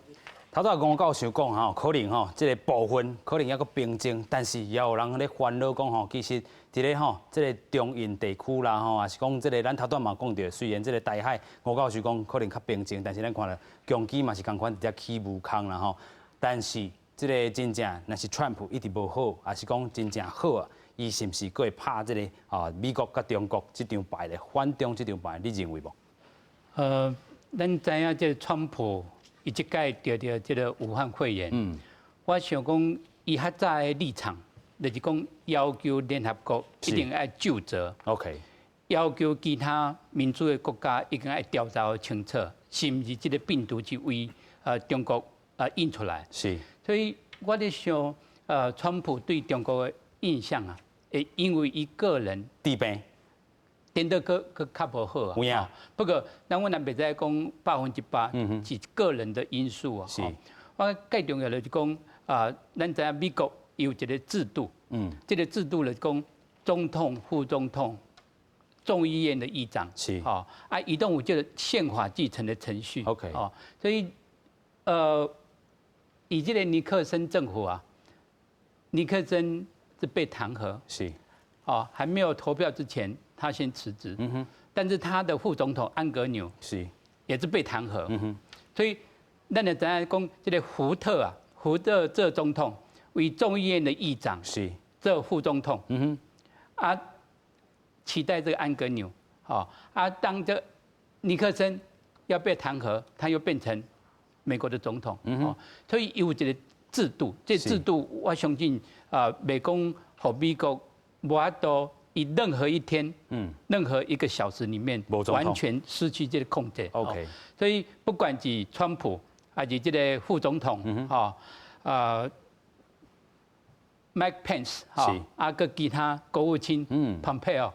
頭拄吳教授講吼，可能吼，這個部分可能猶閣平靜，但是也有人咧煩惱講吼，其實佇咧吼，這個中印地區啦吼，抑是講這個咱頭拄嘛講著，雖然這個台海吳教授講可能較平靜，但是咱看著共機嘛是仝款佇遮起霧空啦吼。但是這個真正若是川普一直無好，抑是講真正好啊，伊是毋是閣會拍這個啊美國佮中國這張牌咧？反中這張牌，你認為無？咱知影這個川普。伊這擺得著這個武漢肺炎，我想講伊較早的立場，就是講要求聯合國一定愛究責要求其他民主的國家一定愛調查清楚，是毋是這個病毒是為中國引出來？所以我咧想，川普對中國的印象啊，會因為伊個人治病。顛倒閣閣較無好啊。有影。不過，咱阮也袂使講100%是個人的因素啊。我最重要的就是講啊，咱知影美國有一個制度，這個制度就是講總統、副總統、眾議院的議長，吼啊，伊攏有這個憲法繼承的程序。 哦，所以以這個尼克森政府啊，尼克森是被彈劾，哦，還沒有投票之前，他先辭職，但是他的副總統安格紐也是被彈劾，所以咱就知影講這個福特啊，福特這總統為眾議院的議長，做副總統，啊，期待這個安格紐，吼啊，當這尼克森要被彈劾，他又變成美國的總統。哦，所以有一個制度，這制度我相信啊，袂講予美國無法度以任何一天，任何一個小時裡面完全失去這個控制。 所以不管是川普還是這個副總統，吼，Mike Pence，吼，啊，閣其他國務卿，Pompeo，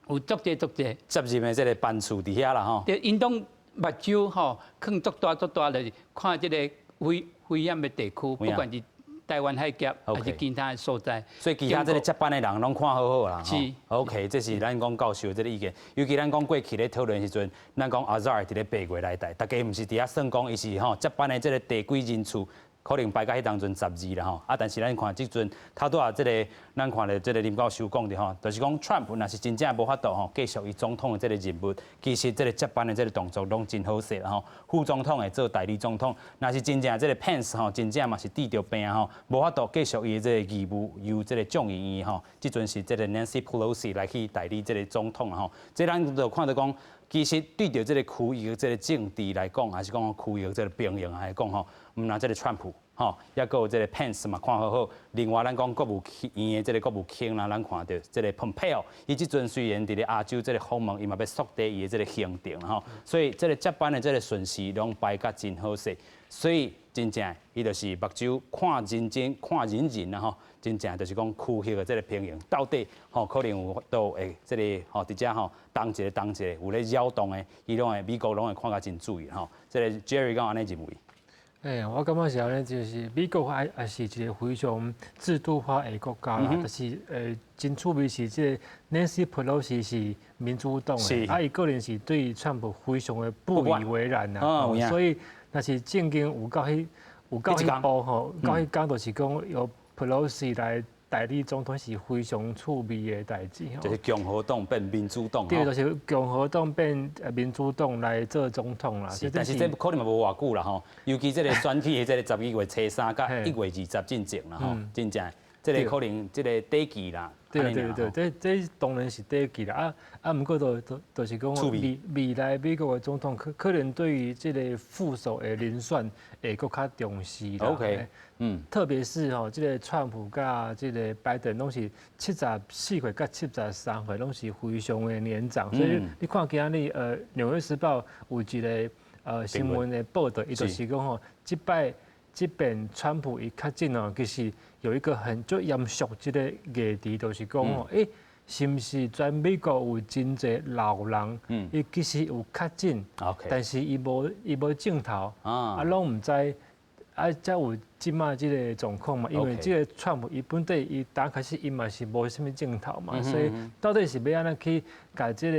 有足濟足濟責任的這個班次佇遐啦，吼。對，𪜶攏目睭吼，囥足大足大，就是看這個危險的地區，不管是台灣海峽還是其他的所在。所以其他這個接班的人攏看好好啦。是。 OK，這是咱講教授這個意見。尤其咱講過去咧討論時陣，咱講阿扎爾佇咧8月內底，大家毋是佇遐算講伊是吼接班的這個第幾人次。可能排到彼當陣12啦吼，啊，但是咱看這陣，頭拄仔這個，咱看著這個林教授講的吼，就是講 Trump 若是真正無法度吼，繼續伊總統的這個任務，其實這個接班的這個動作攏真好勢啦吼。副總統會做代理總統，若是真正這個 Pence 吼，真正嘛是得著病吼，無法度繼續伊的這個義務，由這個眾議院吼，這陣是這個 Nancy Pelosi 來去代理這個總統吼。這咱就看著講，其實對著這個區域這個政治來講，還是講區域這個平衡來講吼，毋但這個川普吼，抑閣有這個 Pence 嘛看好好。另外，咱講國務院的這個國務卿啦，咱看著這個 Pompeo，伊這陣雖然佇咧亞洲這個訪問，伊嘛欲縮短伊的這個行程吼，所以這個接班的這個順序攏排甲真好勢。所以真正伊就是目睭看認真，看認真啦吼，真正就是講區域的這個平衡，到底吼可能有都會這個吼佇遮吼動一个動一个有咧擾動的，伊攏會美國攏會看甲真注意吼。這個 Jerry 敢有按呢認為？欸，我感覺是按呢，就是美國也是一個非常制度化的國家啦，就是真趣味是這個 Nancy Pelosi 是民主黨的，啊，伊個人是對川普非常的不以為然啊，所以若是正經有到彼步吼，到彼工就是講由 Pelosi 來代理總統是非常趣味的代誌。就是共和黨變民主黨。對，就是共和黨變民主黨來做總統啦。是，但是這可能嘛無偌久啦吼，尤其這個選舉的這個12月初3佮1月20進前啦吼，真正這個可能這個短期啦。對對對，這當然是短期啦。啊啊，毋過就是講未來美國的總統可能對於這個副手的人選會閣較重視啦。 特別是吼，這個川普佮這個拜登攏是74歲佮73歲，攏是非常的年長，所以你看今日《紐約時報》有一個新聞的報導，伊就是講吼，這擺這遍川普伊確診哦，其實有一個很足嚴肅這個議題，就是講吼，欸，是毋是全美國有真濟老人，伊其實有確診，但是伊無症頭，啊，攏毋知。啊，才有這馬這個狀況嘛，因為這個川普伊本底伊剛開始伊嘛是無啥物症頭嘛，所以到底是欲按怎去共這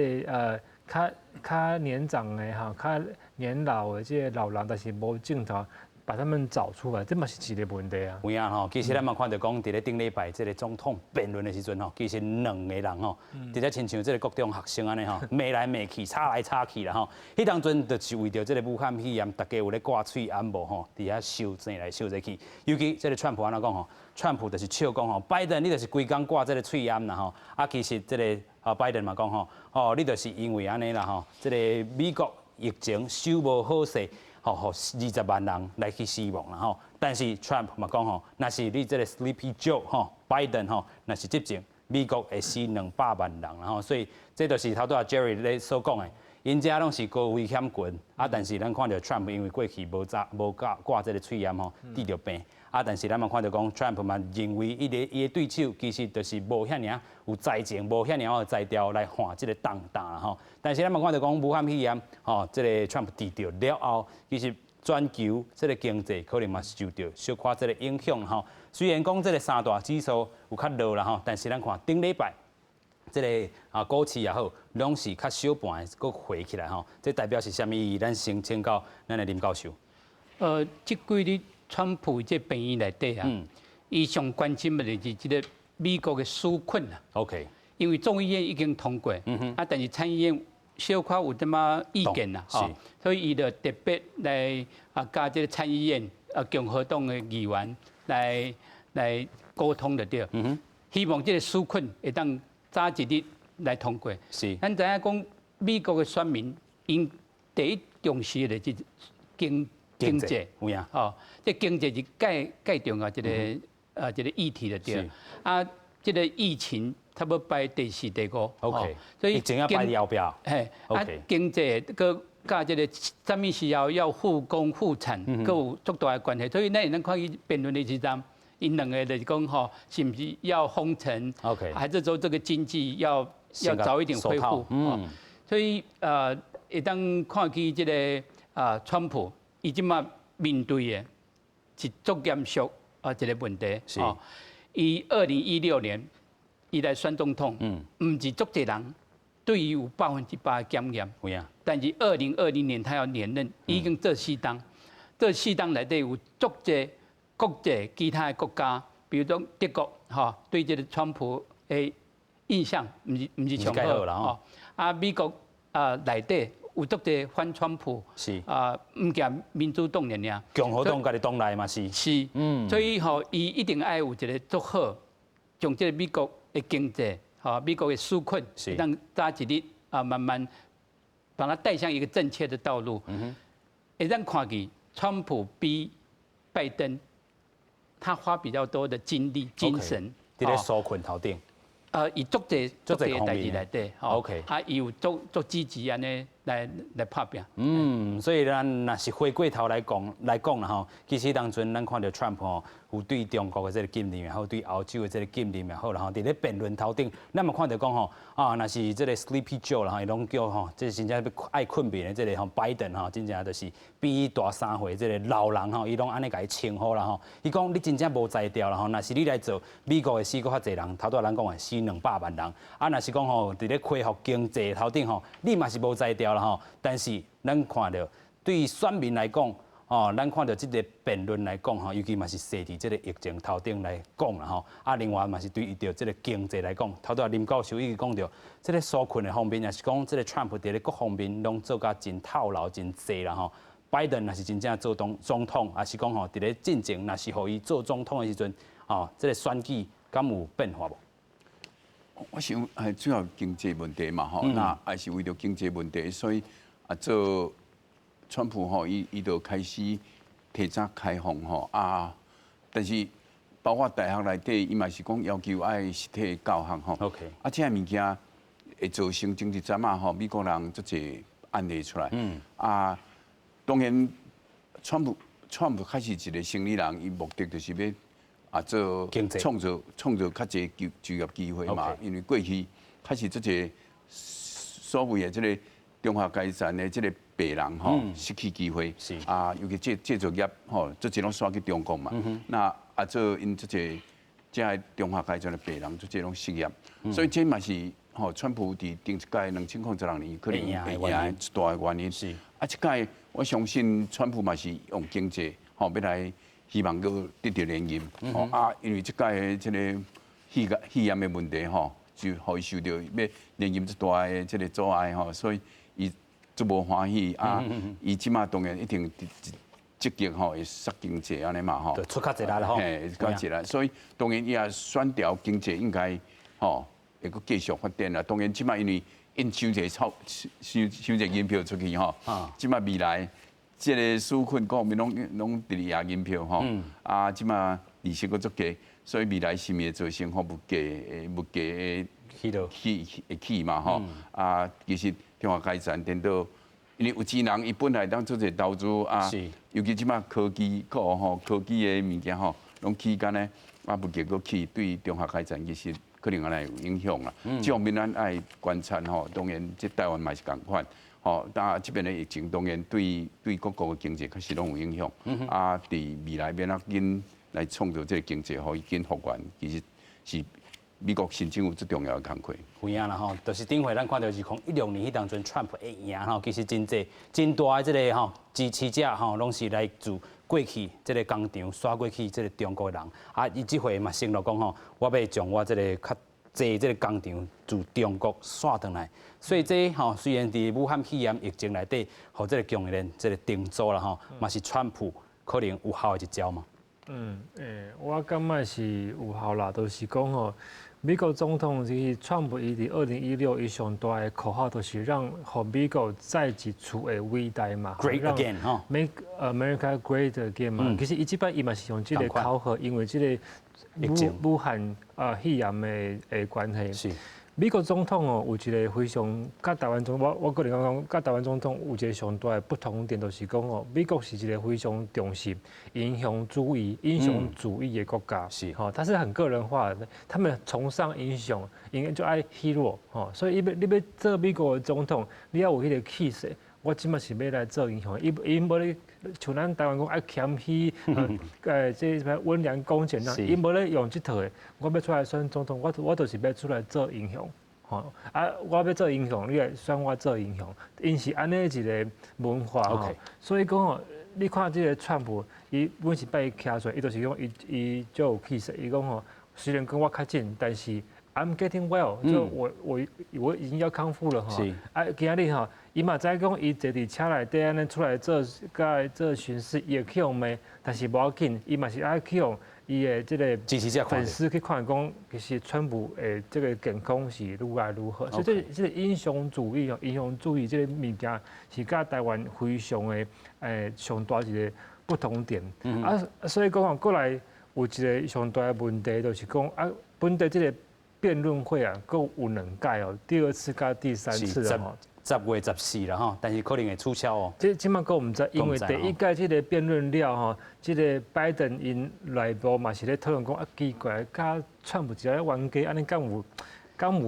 個較年長的吼，較年老的這個老人，但是無症頭，把他們找出來，這嘛是一個問題啊。有影吼，其實咱嘛看著講，佇咧頂禮拜這個總統辯論的時陣吼，其實兩個人吼，佇咧親像這個國中學生按呢吼，罵來罵去，吵來吵去啦吼。彼當陣就是為著這個武漢肺炎，大家有咧掛喙罨無吼，佇遐相爭來相爭去。尤其這個川普按怎講吼，川普就是笑講吼，拜登你就是規工掛這個喙罨啦吼。啊，其實這個啊拜登嘛講吼，哦，你就是因為按呢啦吼，這個美國疫情守無好勢。吼，予20萬人來去死亡啦吼，但是 Trump 嘛講吼，若是你這個 Sleepy Joe 吼，拜登吼，若是執政，美國會死200萬人啦吼，所以這就是頭拄仔 Jerry 咧所講的，𪜶遮攏是高危險群，啊，但是咱看著 Trump 因為過去無早無掛掛這個喙罨吼，得著病，啊，但是咱嘛看著講 Trump 嘛認為伊的對手其實就是無遐爾有才情，無遐爾有才調來換這個重擔啦吼。但是咱嘛看著講武漢肺炎吼，這個 Trump 得著了後，其實全球這個經濟可能嘛是受著小可這個影響吼。雖然講這個三大指數有較落啦吼，但是咱看頂禮拜這個啊股市也好，攏是較小半的閣回起來吼。這代表是啥物意義？咱先請教咱的林教授。這幾日川普這病院內底啊，伊上關心的就是這個美國的紓困啊。 因為眾議院已經通過，啊，但是參議院小可有淡薄意見啦，吼，所以伊就特別來啊，佮這個參議院啊共和黨的議員來溝通就對，希望這個紓困會當早一日來通過。咱知影講美國的選民𪜶 第一重視的就是經濟，有影。哦，這經濟是蓋蓋重要一個議題就對。啊，這個疫情差不多排第四、第五。 所以疫情要排後壁。嘿，啊，經濟閣佮這個啥物時候要復工復產，閣有足大的關係。所以咱會當看伊辯論的時陣，𪜶兩個就是講吼，是毋是要封城還是說這個經濟要早一點恢復？所以會當看見這個啊，川普伊這馬面對的是足嚴肅啊一個問題。伊2016年伊來選總統，毋是足濟人對伊有100%的檢驗。有影。但是2020年他要連任，已經做四冬，做四冬內底有足濟國際其他的國家，比如講德國，吼，對這個川普的印象毋是上好吼。啊，美國啊內底有足濟反川普，啊，毋驚民主黨爾爾。共和黨家己黨內嘛是。是，所以吼，伊一定愛有一個足好，將這個美國的經濟，吼，美國的紓困，讓早一日啊慢慢把它帶向一個正確的道路。會當看見川普比拜登，他花比較多的精力、精神，佇咧紓困頭頂。伊足濟足濟代誌內底啊，伊有足足積極按呢來拍拚。嗯，所以咱若是回過頭來講啦吼，其實當陣咱看著 Trump 吼，有對中國的這個禁令也好，對歐洲的這個禁令也好啦吼，佇咧辯論頭頂，咱嘛看著講吼，啊，若是這個 Sleepy Joe 啦吼，伊攏叫吼，這真正欲愛睏眠的這個吼拜登吼，真正就是比伊大3歲這個老人吼，伊攏按呢共伊稱呼啦吼。伊講你真正無才調啦吼，若是你來做美國會死閣較濟人，頭拄仔咱講的死200萬人，啊，若是講吼，佇咧恢復經濟頭頂吼，你嘛是無才調啦吼。但是咱看著對選民來講，哦，咱看著這個辯論來講吼，尤其嘛是踅佇這個疫情頭頂來講啦吼。啊，另外嘛是對伊著這個經濟來講，頭拄仔林教授已經講著，這個紓困的方面，也是講這個 Trump 佇咧各方面攏做甲真透漏、真濟啦吼。拜登若是真正做總總統，也是講吼，佇咧進前若是予伊做總統的時陣，哦，這個選舉敢有變化無？我想係主要經濟問題嘛吼，那還是為著經濟問題，所以啊做川普吼，伊就開始提早開放吼啊，但是包括大學內底，伊嘛是講要求愛實體教學吼。 啊，這个物件會造成前一陣仔吼，美國人足濟案例出來。啊，當然，川普確實一個生意人，伊目的就是欲啊做創造較濟就業機會嘛。因為過去確實足濟所謂的這個中下階層的這個白人吼失去機會。啊，尤其製造業吼，足濟攏徙去中國嘛。那啊做𪜶足濟這个中下階層的白人，足濟攏失業。所以這嘛是吼，川普佇頂一屆2016年可能會贏一大的原因。啊，這屆我相信川普嘛是用經濟吼，欲來希望閣得著連任。吼啊，因為這屆的這個肺炎的問題吼，就予伊受著欲連任這大的這個阻礙吼，所以伊足無歡喜啊。伊這馬當然一定積極吼，會殺經濟按呢嘛吼。出較濟力吼。嘿，較濟力，所以當然伊也選調經濟應該吼會閣繼續發展啦。當然這馬因為印傷濟鈔、傷傷濟銀票出去吼，這馬未來這個紓困各方面攏佇咧印銀票吼，啊，這馬利息閣足低，所以未來是毋會造成吼物價會起會起嘛吼，啊，其實中下階層顛倒，因為有錢人伊本來當做者投資啊，尤其這馬科技股吼，科技的物件吼，攏起干呢，啊，物價閣起，對中下階層其實可能按呢有影響啦。這方面咱愛觀察吼，當然這台灣嘛是仝款，吼，但這邊的疫情當然對各國的經濟確實攏有影響。啊，佇未來欲按怎緊來創造這個經濟，予伊緊復原，其實是美國新政府最重要的工課。有影啦吼，就是頂回咱看著2016年彼當陣 Trump 會贏吼，其實真濟真大的這個吼支持者吼，攏是來自過去這個工廠徙過去這個中國人。啊，伊這回嘛承諾講吼，我欲將我這個較濟這個工廠自中國徙轉來。所以這吼雖然佇武漢肺炎疫情內底，予這個供應鏈這個停阻啦吼，嘛是川普可能有效的一招嘛。嗯，我感覺是有效啦，就是講吼，美國總統就是川普，伊佇2016伊上大的口號就是讓予美國再一次的偉大嘛，Great again 吼，Make America Great again 嘛。其實伊這擺伊嘛是用這個口號，因為這個武漢肺炎的關係。美國總統哦，有一個非常佮台灣總，我個人感覺講，佮台灣總統有一個上大的不同點，就是講哦，美國是一個非常重視英雄主義、英雄主義的國家，吼，它是很個人化的，他們崇尚英雄，應該就愛 hero，吼，所以你欲做美國的總統，你要有彼個氣勢。我這擺是欲來做英雄，伊無咧像咱台灣講愛謙虛，這啥物溫良恭儉讓，伊無咧用這套的。我欲出來選總統，我就是欲出來做英雄，吼啊！我欲做英雄，你來選我做英雄，𪜶是按呢一個文化吼。所以講吼，你看這個川普，伊每一擺伊徛出來，伊就是講伊足有氣勢，伊講吼，雖然講我確診，但是 I'm getting well，就我已經要康復了吼。啊，今仔日吼，伊嘛知講，伊坐佇車內底按呢出來做佮做巡視，伊會去予罵，但是無要緊，伊嘛是愛去予伊的這個粉絲去看講，其實川普的這個健康是愈來愈好。所以這個英雄主義哦，英雄主義這個物件是佮台灣非常的上大一個不同點。啊，所以講吼，過來有一個上大的問題，就是講啊，本地這個辯論會啊，閣有兩屆哦，第二次佮第三次哦。 10月14啦吼，但是可能會取消哦。這這擺閣毋知，因為第一屆這個辯論了吼，這個拜登𪜶內部嘛是咧討論講啊，奇怪，佮川普一個冤家，按呢敢有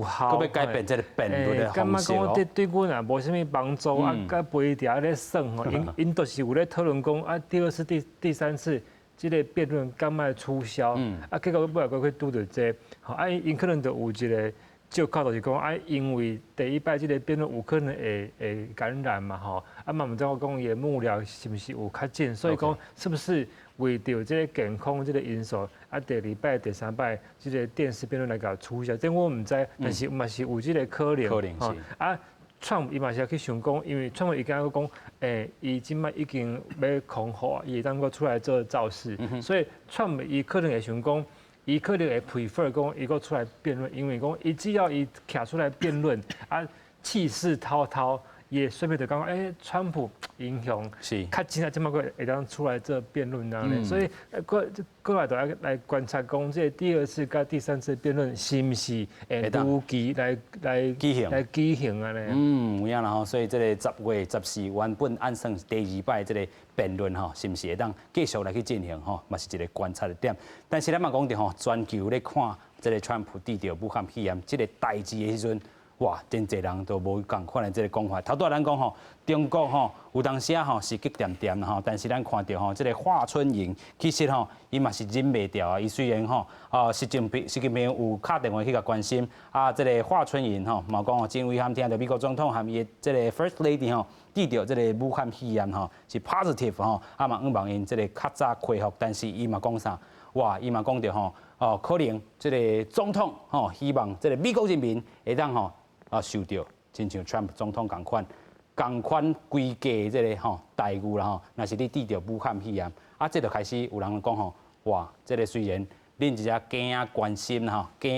效？閣欲改變這個辯論的方式。感覺講對阮也無啥物幫助啊，佮陪佇遐咧耍吼，𪜶都是有咧討論講啊，第二次、第三次這個辯論敢愛取消？啊，結果尾仔閣去拄著這個，吼啊，𪜶可能就有一個借口，就是講啊，因為第一擺這個辯論有可能會感染嘛，吼，啊嘛毋知影講伊的幕僚是毋是有確診，所以講是不是為著這個健康這個因素，啊，第二擺、第三擺這個電視辯論來共取消，這我毋知，但是嘛是有這個可能，可能是。啊，川普伊嘛是去想講，因為川普伊敢閣講，伊這擺已經欲康復啊，伊會當閣出來做造勢，所以川普伊可能會想講，伊可能會 prefer 講伊閣出來辯論，因為講伊只要伊徛出來辯論，啊，氣勢滔滔，伊會順便就講，川普英雄，較真啊，這擺閣會當出來做辯論按呢，所以閣來就愛來觀察講，這個第二次佮第三次辯論是毋是會如期來舉行來舉行按呢？嗯，有影啦吼，所以這個10月14原本按算第二擺這個辯論吼，是毋是會當繼續來去進行吼，嘛是一個觀察的點。但是咱嘛講著吼，全球咧看這個川普得著武漢肺炎這個代誌的時陣，哇，真濟人都無仝款的這個講法。頭拄仔咱講吼，中國吼有當時啊吼是激恬恬吼，但是咱看著吼這個華春瑩，其實吼伊嘛是忍袂牢啊。伊雖然吼啊習近平有敲電話去共關心啊，這個華春瑩吼嘛講吼真遺憾聽著美國總統和伊的這個 First Lady 吼得著這個武漢肺炎吼是 positive 吼，啊嘛向望𪜶這個較早恢復，但是伊嘛講啥？哇，伊嘛講著吼哦，可能這個總統吼希望這個美國人民會當吼啊受著親像川普總統仝款，仝款規格這個吼待遇啦吼，若是你得著武漢肺炎，啊，這就開始有人講吼，哇，這個雖然恁一隻假關心吼，假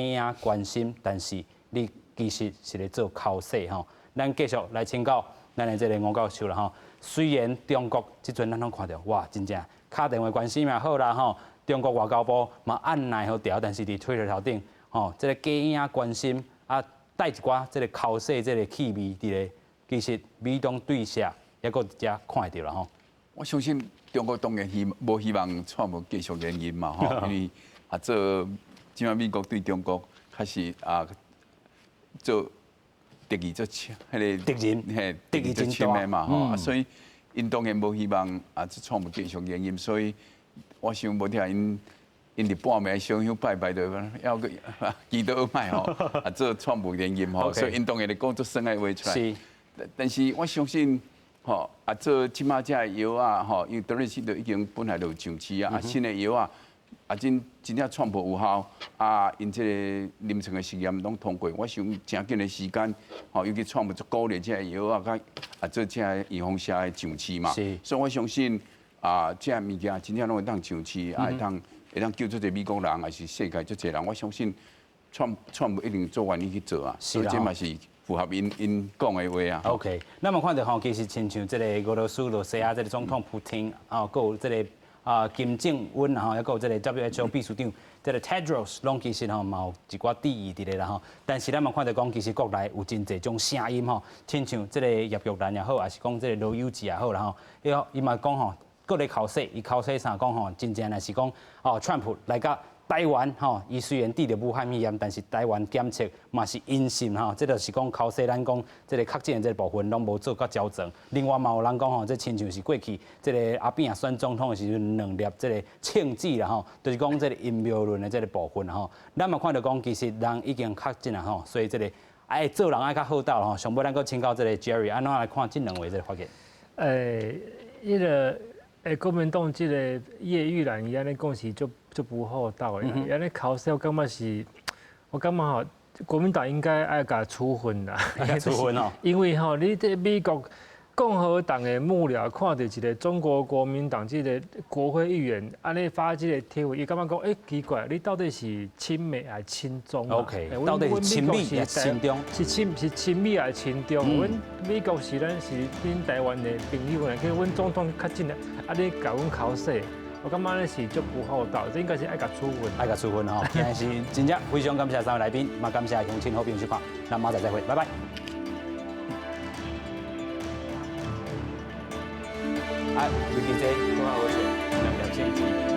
關心，但是你其實是咧做口實吼。咱繼續來請教咱的這個吳教授啦吼。雖然中國這陣咱攏看著，哇，真正敲電話關心也好啦吼，中國外交部嘛按捺予牢，但是佇推特頭頂吼，這個假影關心啊，帶一寡這個口實這個氣味佇咧，其實美中對峙猶閣佇遮看會著啦吼。我相信中國當然無希望川普繼續連任嘛吼，因為啊做這擺美國對中國確實啊做敵意做深，彼個敵人嘿，敵意做深的嘛吼，所以𪜶當然無希望啊，這川普繼續連任，所以我想無聽𪜶佇半暝燒香拜拜就猶閣祈禱覓吼，啊做川普連任吼，所以𪜶當然會講足耍的話出來。但是我相信吼，啊做這擺這個藥仔吼，因為德瑞西都已經本來就有上市啊，啊新的藥仔啊真真正川普有效，啊𪜶這個臨床的實驗攏通過，我想誠緊的時間，吼，尤其川普足鼓勵這個藥仔，佮啊做這個預防射的上市嘛，所以我相信啊，這個物件真正攏會當上市，啊會當救足濟美國人，抑是世界足濟人，我相信。川普一定做願意去做啊，所以這嘛是符合𪜶𪜶講的話啊。 OK，咱嘛看著吼，其實親像這个俄羅斯、羅西亞這个總統普丁啊，閣有這个金正恩吼，抑閣有這个 WHO 秘書長這个 Tedros，攏其實吼嘛有一寡質疑佇咧啦吼。但是咱嘛看著講，其實國內有真濟種聲音吼，親像這个葉玉蘭也好，抑是講這个羅友志也好啦吼，伊伊嘛講吼，閣咧剾洗，伊剾洗啥講吼，真正若是講哦，川普來到台灣吼，伊雖然得著武漢肺炎，但是台灣檢測嘛是陰性吼，這就是講剾洗咱講這个確診的這个部分攏無做甲周全。另外嘛有人講吼，這親像是過去這个阿扁選總統的時陣兩粒這个銃子啦吼，就是講這个陰謀論的這个部分吼。咱嘛看著講，其實人已經確診啦吼，所以這個愛做人愛較厚道吼。上尾咱閣請教這个 Jerry，按怎來看這兩位這个發言？彼个國民黨這個葉玉蘭伊按呢講是足足無厚道的，伊按呢剾洗，我感覺是，我感覺吼，國民黨應該愛共處分啦。處分哦。因為吼，你這美國共和黨的幕僚看著一个中國國民黨這个國會議員按呢發這个貼文，伊感覺講，奇怪，你到底是親美還是親中？OK，到底是親美還是親中？是親美還是親中？阮美國是咱是恁台灣的朋友，去阮總統確診了，啊，你共阮剾洗。我感覺是足無厚道，這應該是愛共處分。愛共處分吼，今日是真正非常感謝三位來賓，嘛感謝鄉親好朋友收看，咱明仔載再會，拜拜。啊，劉記者，講較好笑，兩條線。